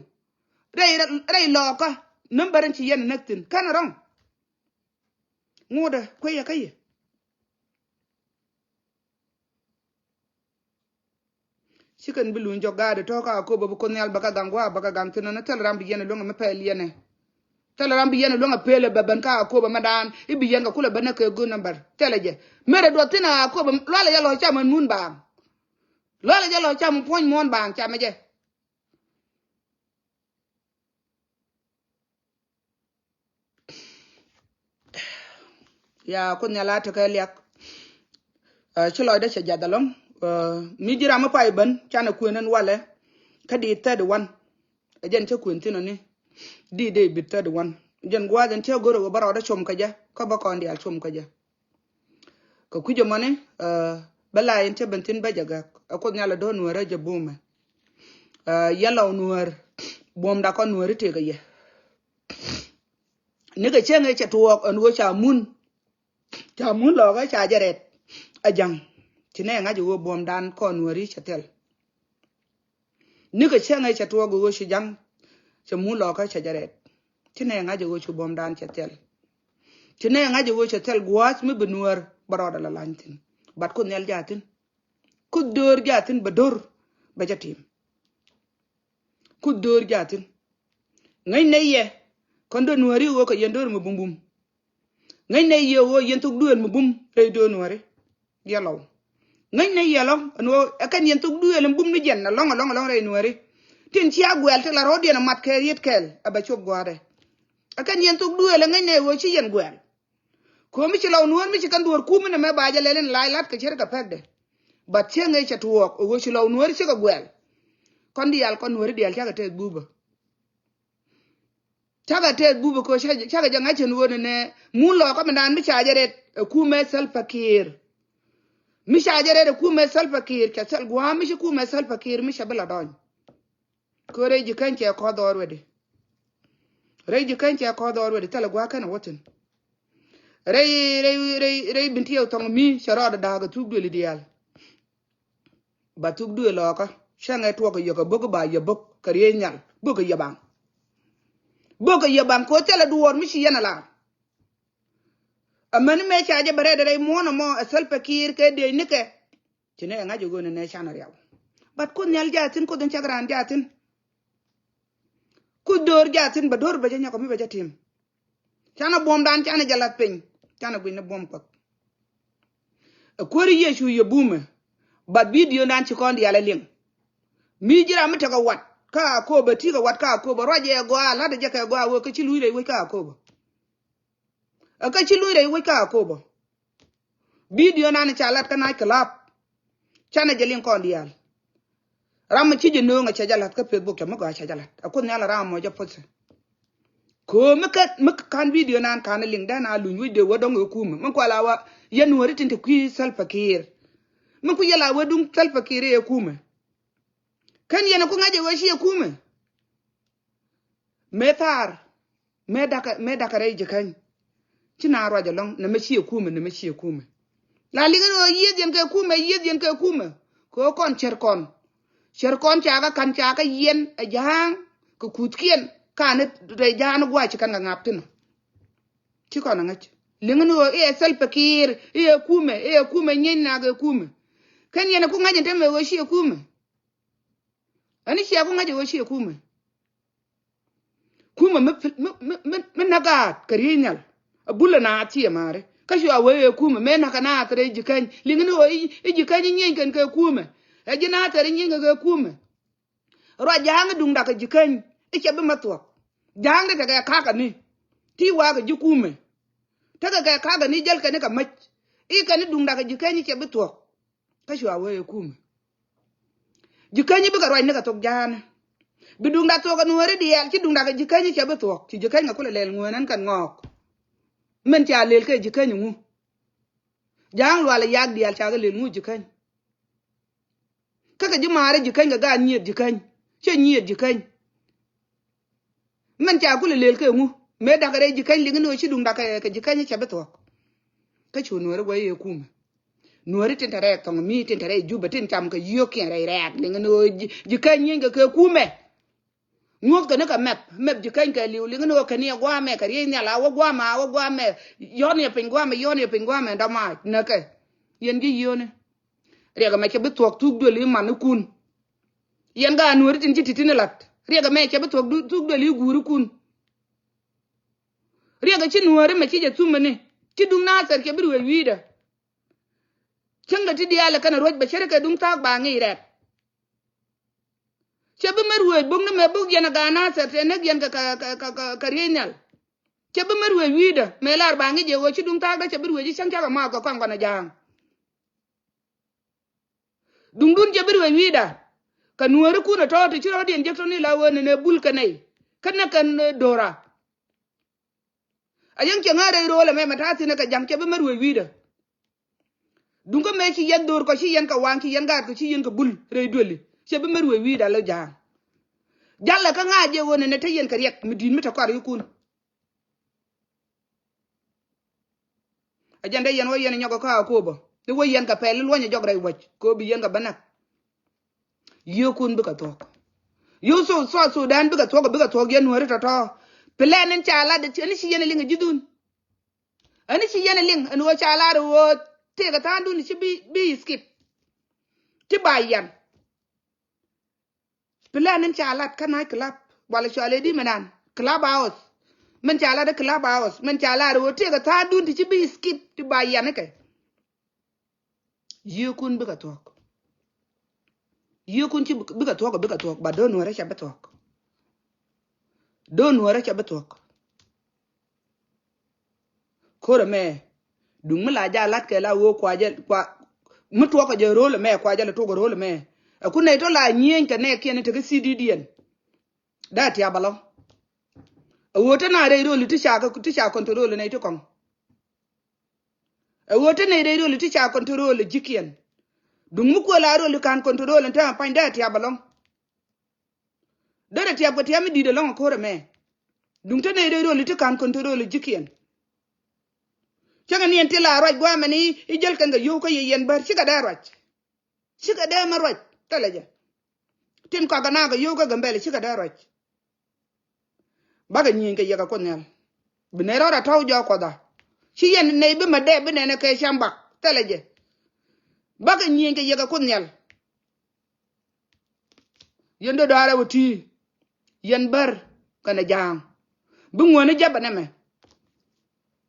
Rɛy rɛy lɔɔkä. Nambärä ci yɛn ɛ näk thi̱n känɛ rɔ̱ŋ. Ŋotdä kuecä kä yɛ. Ci kɛn bi luny jɔk gaat tɔ̱ kä Akobo bi kun nhial bä kä gaŋ gua̱a̱ bä kä gaŋ thi̱n nɔ thilɛ ram bi yɛn luäŋ mi pɛl yɛn ɛ. Thilɛ ram bi yɛn luäŋ a pelɛ bɛ ben kä Akobo mɛ daan i̱ bi yɛn kɛ kulɛ ben ɛ kɛ good number thilɛ jɛ. Merɛ duɔth thi̱n Akobo lualɛ jɛ lɔ cam ɛn mun baaŋ. Lualɛ jɛ lɔ cam puɔ̱ny muɔ̱ɔ̱n baaŋ camɛ jɛ. Ya Kuoth Nhial a tekɛ liak. Ɛ, ci lɔcdä cɛ jath ɛlɔ̱ŋ. Ɛ, mi ji̱ ram mi pay ben canɛ kuën ɛn walɛ. Kä di thirty one. Ɛ jɛn cä kuën thi̱n ɔni. Di dee bit thirty one. Jɛn gua̱a̱th ɛn cä go̱r ɛ ɣöö bä rɔɔdä com kä jɛ. Kä bä kɔn diaal com kä jɛ. Kɛ kui̱c ɛmɔni, ɛ, bä la yɛn cä ben thi̱n bä jɛ gäk. Ɛ Kuoth Nhial ɛ do̱r Nuäärä jɛ bumɛ. Ɛ, yɛn lɔw Nuäär. Buɔ̱mda kɔn Nuääri tëëkɛ yɛ. Nikɛ cäŋ ëë cɛ tuɔɔk ɛn ɣöö ca mun. Ca mun lɔɔkä ca jɛ rɛt. A ja̱ŋ. Ci nɛ ŋa̱c ɣöö buɔ̱mdan kɔn Nuääri cɛ thil. Nikɛ cäŋ ëë cɛ tuɔɔk ɣöö ci ja̱ŋ. Cɛ mun lɔɔkä cɛ jɛ rɛt. Ci nɛ ŋa̱c ɣöö ci buɔ̱mdan cɛ thil. Ci nɛ ŋa̱c ɣöö cɛ thil gua̱a̱th mi bi Nuäär bä rɔɔdɛ la lany thi̱n. But Kuoth Nhial jathin. Kuoth do̱r jathin bɛ do̱r bɛ jɛ tim. Kuoth do̱r jathin. Ŋäcnɛ yɛ kɔn do̱r Nuääri ɣöö kɛ yɛn do̱r mi bumbum. Ŋäcnɛ yɛ ɣöö yɛn thok duëël mi bum rɛy do̱r Nuääri. Diɛ lɔw. Ŋäcnɛ yɛ lɔŋ ɛn ɣöö ɛ kɛn yɛn thok duëël mi bum ni jɛn ɛlɔ̱ŋ ɛlɔ̱ŋ ɛlɔ̱ŋ rɛy Nuääri. Tin cia guɛl ti la rɔ̱diɛn ɛ mat kɛ riet kɛɛl ɛ bɛ cop gua̱a̱dɛ. Ɛ kɛn yɛn thok duëël ɛ ŋäcnɛ ɣöö ci yɛn guɛl. Ko̱ mi ci lɔw Nuäär mi ci kɛn duɔ̱ɔ̱r kum inɛ mɛ ba jɛ lɛl in lac lat kɛ ce̱tkɛ pɛkdɛ. But cäŋ ëë cɛ tuɔɔk ɛ ɣöö ci lɔw Nuäär cikɛ guɛl. Kɔn diaal kɔn Nuääri diaal cakɛ tɛth bupä. Cakɛ tɛth bupä ko̱ cakɛ jɛ ŋa̱c cɛn ɣöö nɛ mun lɔɔkä mindan mi ca jɛ rɛt ɛ kumɛ Salva Kiir. Mi ca jɛ rɛt ɛ kumɛ Salva Kiir cɛ thil gua̱a̱ mi ci kumɛ Salva Kiir mi cɛ bi la dɔny. Kɛ rɛy ji̱ käny cɛ kɔth already. Rɛy ji̱ käny cɛ kɔth already thilɛ gua̱a̱ kɛn a wä thi̱n. Rɛy rɛy rɛy rɛy Bentiu Thɔŋ mi cɛ rɔɔdɛ da̱a̱k a thuk duëli diaal. Ba thuk duël lɔɔkä cäŋɛ tuɔk kɛ yök a bok ba yɛ bok kɛ riey nhial bok kɛ yɛ baŋ. Bok kɛ yɛ baŋ kɛ ɣöö thilɛ duɔɔr mi ci yɛn a lar. Amäni mëë ca jɛ bɛ rɛɛdɛ rɛy muɔ̱ɔ̱n ɛmɔ ɛ Salva Kiir kɛ dëëc nikɛ. Ci nɛ ɛ ŋa̱c ɛ ɣöö nɛ nɛ canɛ riaw. But Kuoth Nhial jathin Kuoth in cak raan jathin. Kuoth do̱r jathin bɛ do̱r bɛ jɛ nyɔk mi bɛ jɛ tim. Canɛ buɔ̱mdan canɛ jɛ lath piny. Canɛ guic ni buɔ̱m Kuɔth. Ɛ kuäär Yecu yɛ bumɛ. But videodan ci kɔn diaal ɛ liŋ. Mi ji̱ ram mi tekɛ wat kä Akobo, ti̱i̱ kɛ wat kä Akobo, ruac jɛ ɛ gɔaa, la̱t ɛ jɛ kɛ gɔaa wee kä ci luc rɛy wec kä Akobo. Ɛ kä ci luc rɛy wec kä Akobo. Videonan ca lat kä Night Club. Canɛ jɛ liŋ kɔn diaal. Ram mi ci jɛ nööŋ a cɛ jɛ la̱th kä Facebook cɛ mi gɔaa cɛ jɛ la̱th. A Kuoth Nhial a ram mɔ jɛ puɔth. Köö mi kä mi kan videonan kan liŋ dɛn a luny wi̱c dee wä dɔŋ ɛ kumɛ. Mi kual a wa yɛn Nuääri tin te kui̱ Salva Kiir. Mi ku yɛ la wä duŋ Salva Kiir ɛ kumɛ. Kän yɛn a ku ŋa̱c ɛ wä ci ɛ kumɛ. Mëë thaar mëë dakä mëë dakä rɛy ji̱ käny. Ci na ruac ɛlɔ̱ŋ nɛ mɛ ciɛ kumɛ, nɛ mɛ ciɛ kumɛ. La liŋ ni ɣöö yieth yɛn kɛ kumɛ, yieth yɛn kɛ kumɛ. Kɛ ɣöö kɔn cär kɔn cär kɔn cakä ka̱n cakä yɛn ɛ ja̱a̱ŋ kɛ kuthkiɛn. Ka̱n rɛy ja̱a̱ŋ gua̱a̱c ci ka̱n kɛ ŋa̱p thi̱n. Ci kɔn ɛ ŋäc liŋ ni ɣöö i̱ ɛ Salva Kiir i̱ ɛ kumɛ, i̱ ɛ kumɛ nyieny nak ɛ kumɛ. Kän yɛn ɛ ku ŋa̱c ɛn tämɛ ɣöö ciɛ kumɛ. Ɛn i̱ ciɛ ku ŋa̱c ɛ ɣöö ciɛ kumɛ. Kumɛ mi mi mi mi mi näk gaat kɛ riey nhial. A bulɛ naath ci ɛ maari kä cua wee ɛ kumɛ mëë näk kɛ naath rɛy ji̱ käny. Liŋ ni ɣöö i̱ ji̱ käny i̱ nyieny kɛn kɛ kumɛ. Ɛ ji̱ naath thɛr i̱ nyieny kɛ kɛ kumɛ. Ruac ja̱a̱ŋ i̱ duŋ dak kɛ ji̱ käny i̱ cɛ bi ma thuɔ̱k. Ja̱a̱ŋ di tekɛ kakä ni ti wakä ji̱ kumɛ. Tekɛ kɛ kakä ni jäl kɛn i̱ kɛ mäc i̱ kɛn i̱ duŋ dak kɛ ji̱ käny i̱ cɛ bi thuɔ̱k. Kä cua wee ɛ kumɛ. Ji̱ käny bikɛ ruac ni kɛ thok ja̱a̱ni. Bi duŋda thok ɛ Nuääri diaal ci duŋda kɛ ji̱ käny cɛ bi thuɔ̱k ci ji̱ käny kɛ kulɛ lɛl ŋuäänän kɛn ŋɔɔk. Min ca lel kɛ ji̱ käny ŋu. Ja̱a̱ŋ lual ɛ yak diaal ca kɛ lel ŋu ji̱ käny. Kä kɛ ji̱ maari ji̱ käny kɛ gaat nyieth ji̱ käny. Cɛ nyieth ji̱ käny. Min ca kulɛ lel kɛ ŋu mëë dakɛ rɛy ji̱ käny liŋ ni ɣöö ci duŋ dakɛ kɛ ji̱ käny cɛ bi thuɔ̱k. Kä cu Nuääri guɛy yɛ kumɛ. Nuääri tin te rɛɛk thɔŋ mi tin te rɛɛk Jubɛ tin cam kɛ yio̱o̱kiɛn rɛy rɛɛk liŋ ni ɣöö ji̱ käny nyieny kɛ kɛ kumɛ. Ŋuɔ̱th kɛ ni kɛ mɛp mɛp ji̱ käny kɛ li̱w liŋ ni ɣöö kɛ ni ɛ gua̱a̱mɛ kɛ riey nhial a wä gua̱a̱mɛ a wä gua̱a̱mɛ. Yɔ̱ɔ̱n yɛ piny gua̱a̱mɛ yɔ̱ɔ̱n yɛ piny gua̱a̱mɛ dɔ̱mac näkɛ. Yɛn ji̱ yio̱o̱ni. Riɛk ɛmɛ cɛ bi thuɔ̱k thuk duël i̱ manikun. Yɛn gaat Nuääri tin ci ti̱ti̱ ni la̱t riɛk ɛmɛ cɛ bi thuɔ̱k thuk duël i̱ guurikun. Riɛk ɛ ci Nuääri mɛ ci jɛ thumä ni ci duŋ Nathɛr cɛ bi ruëëc wi̱i̱dɛ. Cäŋdɛ ti diaal ɛ kɛn ɛ ruëc bɛ cärikɛ duŋ thaak ba ŋi̱i̱c rɛɛk. Cɛ bi mɛ ruëëc bok ni mɛ bok yɛn ɛ gaat Nathɛr tɛ näk yɛn kɛ kɛ kɛ kɛ riey nhial. Cɛ bi mɛ ruëëc wi̱i̱dä mëë lar ba ŋi̱c jɛ ɣöö ci duŋ thaakdä cɛ bi ruëëc i̱ cäŋ cakɛ maak kɛ kɔaŋ kɔn a ja̱a̱ŋ. Duŋdun cɛ bi ruëëc wi̱i̱dä. Kɛ nuääri kun ɛ tɔ̱ ti ci rɔ̱diɛn jek tɔ̱ ni la ɣöö nɛnɛ bul kɛ nɛy. Känɛ kɛn, eh, do̱ra. A yäŋ cɛ ŋa̱ rɛy ro̱o̱l ɛmɛ mɛ ta̱a̱ thi̱n ɛ kɛ ja̱ŋ cɛ bi mɛ ruëëc wi̱i̱dä. Duŋ kä mëë ci yɛn dho̱r kɔ ci yɛn kɛ waŋ ci yɛn gaat kɔ ci yɛn kɛ bul rɛy duëli. Cɛ bi mɛ ruëëc wi̱i̱dä lɔ ja̱a̱ŋ. Jalɛ kä ŋa̱ jɛ ɣöö nɛnɛ te yɛn kɛ riɛk mi di̱i̱t mi te kɔar yikun. A jɛn dee yɛn wä yɛn nyɔk kä a ko̱o̱pä ni wä yɛn kɛ pɛl luɔ̱nyɛ jɔk rɛy wäc kɛ wä bi yɛn kɛ bä näk. Yiëëkun bikɛ thuɔ̱k. Yiëë South Sudan bikɛ thuɔ̱k, bikɛ thuɔ̱k yɛn nuääri tɔ̱tɔ̱. Plan in ca lat ɛn ci yɛn liŋ a ji̱thun. Ɛn ci yɛn liŋ ɛn ɣöö ca lar ɣöö tëëkɛ tha̱a̱ŋdun ci bi, bi skip. Ci ba yɛn. Plan in ca lat kä night club walɛ cualɛ di mɛnan club house. Min ca lat i̱ club house min ca lat i̱ ɣöö tëëkɛ tha̱a̱ŋdun ti ci bi skip ti ba yian ikɛ. Yiëëkun bikɛ thuɔ̱k. Yiëëkun ci bikɛ thuɔ̱k, bikɛ thuɔ̱k, but do̱n nuäärä ca bi thuɔ̱k. Do̱n nuäärä ca bi thuɔ̱k. Ko̱r ɛmɛ duŋ mi la ja lat kɛ la ɣöö kua jɛ kua mi tuɔkɔ jɛ ro̱o̱l ɛmɛ kua jɛ lɛ tuɔkɔ ro̱o̱l ɛmɛ. Ɛ kun nɛy tɔ la nyieeny kɛ nɛɛkiɛn tekɛ C D diɛn. Dee tiap alɔ. Ɛ ɣöö te na rɛy ro̱o̱l ti ca kɛ ti ca control nɛy ti kɔŋ. Ɛ ɣöö te nɛy rɛy ro̱o̱l ti ca control ji̱kiɛn. Duŋ mi kuɛ la ro̱o̱l kan control ɛn te pany dee tiap alɔ. Derɛ tiap kɛ tiap mi di̱i̱t ɛlɔ̱ŋ ɛ ko̱r ɛmɛ. Duŋ te nɛy rɛy ro̱l i̱ ti ka̱n control i̱ ji̱kiɛn. Cäŋɛ ni ɛn ti la ruac gua̱a̱mɛ ni i̱ jäl kɛn kɛ yio̱w kä yɛ yɛn bär cikɛ dee ruac. Cikɛ dee mɛ ruac thilɛ jɛ. Tin kɔakɛ naakɛ yio̱w kä Gambɛl cikɛ dee ruac. Bakɛ nyieny kɛ yɛ kɛ Kuoth Nhial. Bi nɛy rɔɔdɛ tɔ̱w jɔɔk Kuɔth a ci yɛn nɛy bi mɛ dee bi nɛnɛ kɛ cam bak thilɛ jɛ. Bakɛ nyieny kɛ yɛ kɛ Kuoth Nhial. Yɛn do̱daarɛ wä ti̱i̱. Yɛn bär kɛnɛ ja̱a̱ŋ. Bi ŋuäni jɛpɛ nɛmɛ.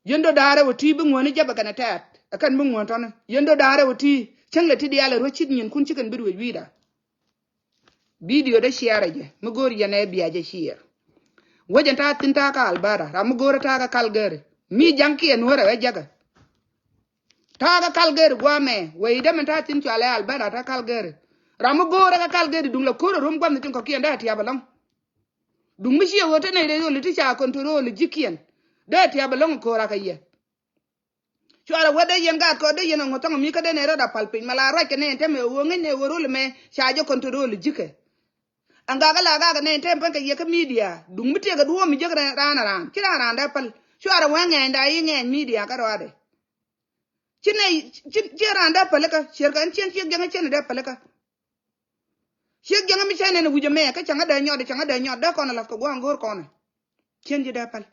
Yɛn do̱daarɛ wä ti̱i̱ bi ŋuäni jɛpɛ kɛnɛ tɛɛt. Ɛ kɛn bi ŋuän tɔ̱ni. Yɛn do̱daarɛ wä ti̱i̱. Cäŋ lɛ ti diaal ɛ ruäc cit nyinkun ci kɛn bi ruëc wi̱i̱da. Bidio dee ciɛɛrɛ jɛ mi go̱o̱r yɛn ɛ bia jɛ ciɛɛr. Wecɛn ta̱a̱ thi̱n ta̱a̱ kä Alberta ram mi go̱o̱rɛ ta̱a̱ kä Calgary. Mi ja̱ŋkiɛn nuäärɛ ɛ jäkɛ. Ta̱a̱ kä Calgary gua̱a̱mɛ wee i̱ dämɛn ta̱a̱ thi̱n cualɛ Alberta ta̱a̱ Calgary. Ram mi go̱o̱rɛ kä Calgary duŋ lɛ ko̱r ɛ rom gua̱n thi̱n kɔ̱kiɛn dee tiap ɛlɔ̱ŋ. Duŋ mi ciɛ ɣöö te nɛy rɛy ro̱l ti ca control ji̱kiɛn dee tiap ɛlɔ̱ŋ ko̱r akɛ yɛ. Cuarɛ wä dee yɛn gaat kɔ dee yɛn ɛ ŋuɔ̱th thɔŋ mi kä dee nɛy rɔɔdɛ pal piny mɛ la ruac kɛ nɛy ɛn tɛmɛ ɣöö ŋäc nɛy ɣöö ro̱l ɛmɛ ca jɛ control ji̱kɛ. Ɛn gak ala gak nɛ tɛm pɛn kɛ yɛ kä media duŋ mi tëëkɛ duɔ̱ɔ̱m mi jek raan a raan ci raan raan dee päl. Cuarɛ wee ŋɛɛny da i̱ ŋɛɛny media kä rɔadɛ. Ci nɛ ci raan dee päl ikä ciɛr kɛ ɛn ciɛn ciek jäŋä ciɛn dee päl ikä. Ciek jäŋä mi cɛ nɛn wi̱cɛ mɛ kä cäŋä dee nyɔt cäŋä dee nyɔt dee kɔn a lath kɛ gua̱a̱ŋ go̱o̱r kɔnɛ. Ciɛn ji̱ dee päl.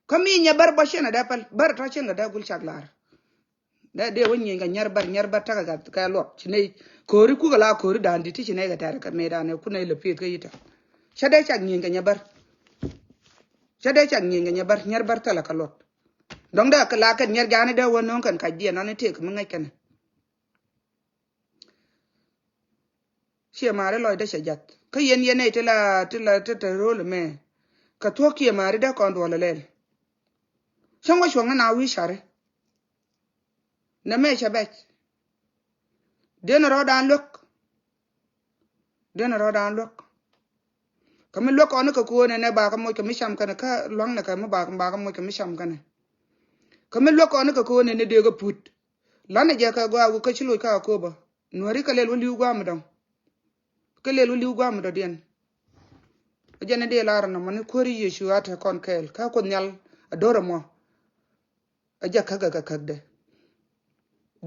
Kä mi nyɛ bär bä ciɛn a dee päl bär tɔ̱ ciɛn kɛ dee gul cak lar. Dee dee wä nyieny kɛ nyɛr bär nyɛr bär tekɛ kɛ luɔt ci ney. Ko̱ri kukɛ la ko̱ri da̱a̱n di̱t ti ci ney kɛ tɛr kɛ mëë da̱a̱n ɛ kun ney lɛ pieth kä yi̱tɛ. Cä dee cak nyieny kɛ nyɛ bär. Cä dee cak nyieny kɛ nyɛ bär nyɛr bär thilɛ kɛ luɔt. Dɔ̱ŋ dee kɛ la kɛn nyɛr ja̱a̱ni dee wä no̱o̱ŋ kɛn kac diɛn nɔni tëëk mi ŋäc kɛnɛ. Ciɛ maari lɔcdä cɛ jath kä yɛn yɛn nɛy ti la ti la ti te ro̱l mɛ. Kɛ thuɔ̱k ciɛ maari dee kɔn duɔl lɛl. Cäŋ wä cuɔ̱ŋ ni na wi̱i̱ cari. Nɛ mɛ cɛ bɛc. Diɛn rɔɔdan luäk. Diɛn rɔɔdan luäk. Kä mi luäk kɔn ni kɛ ko̱o̱nɛ nɛ bakä moc kɛ mi cam kɛnɛ kä lua̱ŋnɛ kɛ mi bakä bakä moc kɛ mi cam kɛnɛ. Kä mi luäk kɔn ni kɛ ko̱o̱nɛ ni dee kä put. Lanɛ jɛ kɛ gɔaa wä kä ci loc kä Akoba. Nuääri kɛ lɛl wä li̱w gua̱a̱m dɔ̱ŋ. Kɛ lɛl wä li̱w gua̱a̱m dɔ̱diɛn. Ɛ jɛn ni dee lar nɔmɔ ni kuääri Yecu a te kɔn kɛɛl kä Kuoth Nhial a do̱r ɛmɔ. A jɛ käk kɛ käkdɛ.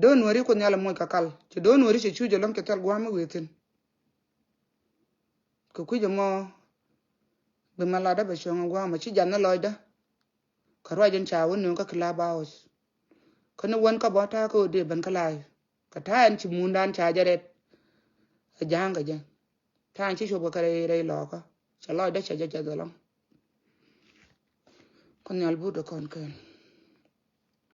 Do̱r nuääri Kuoth Nhial a moc kɛ kal cɛ do̱r nuääri cɛ cuc ɛlɔ̱ŋ cɛ thil gua̱a̱m mi wëë thi̱n. Kɛ kui̱c ɛmɔ bi mɛ latdä bɛ cuɔ̱ŋ ɛ gua̱a̱m ɛ ci jath ni lɔcdä. Kɛ ruac in ca wä nööŋ kä club house. Kä ni wän kä bä ta̱a̱ kä ɣöö dee ben kä live kɛ ta̱a̱ ɛn ci mundan ca jɛ rɛt. Ɛ ja̱a̱ŋ kɛ jɛ ta̱a̱ ɛn ci cuɔp kɛ kɛ rɛy rɛy lɔɔkä. Cɛ lɔcdä cɛ jɛ jɛ dhɔlɔŋ. Kä nhial but dee kɔn kɛn.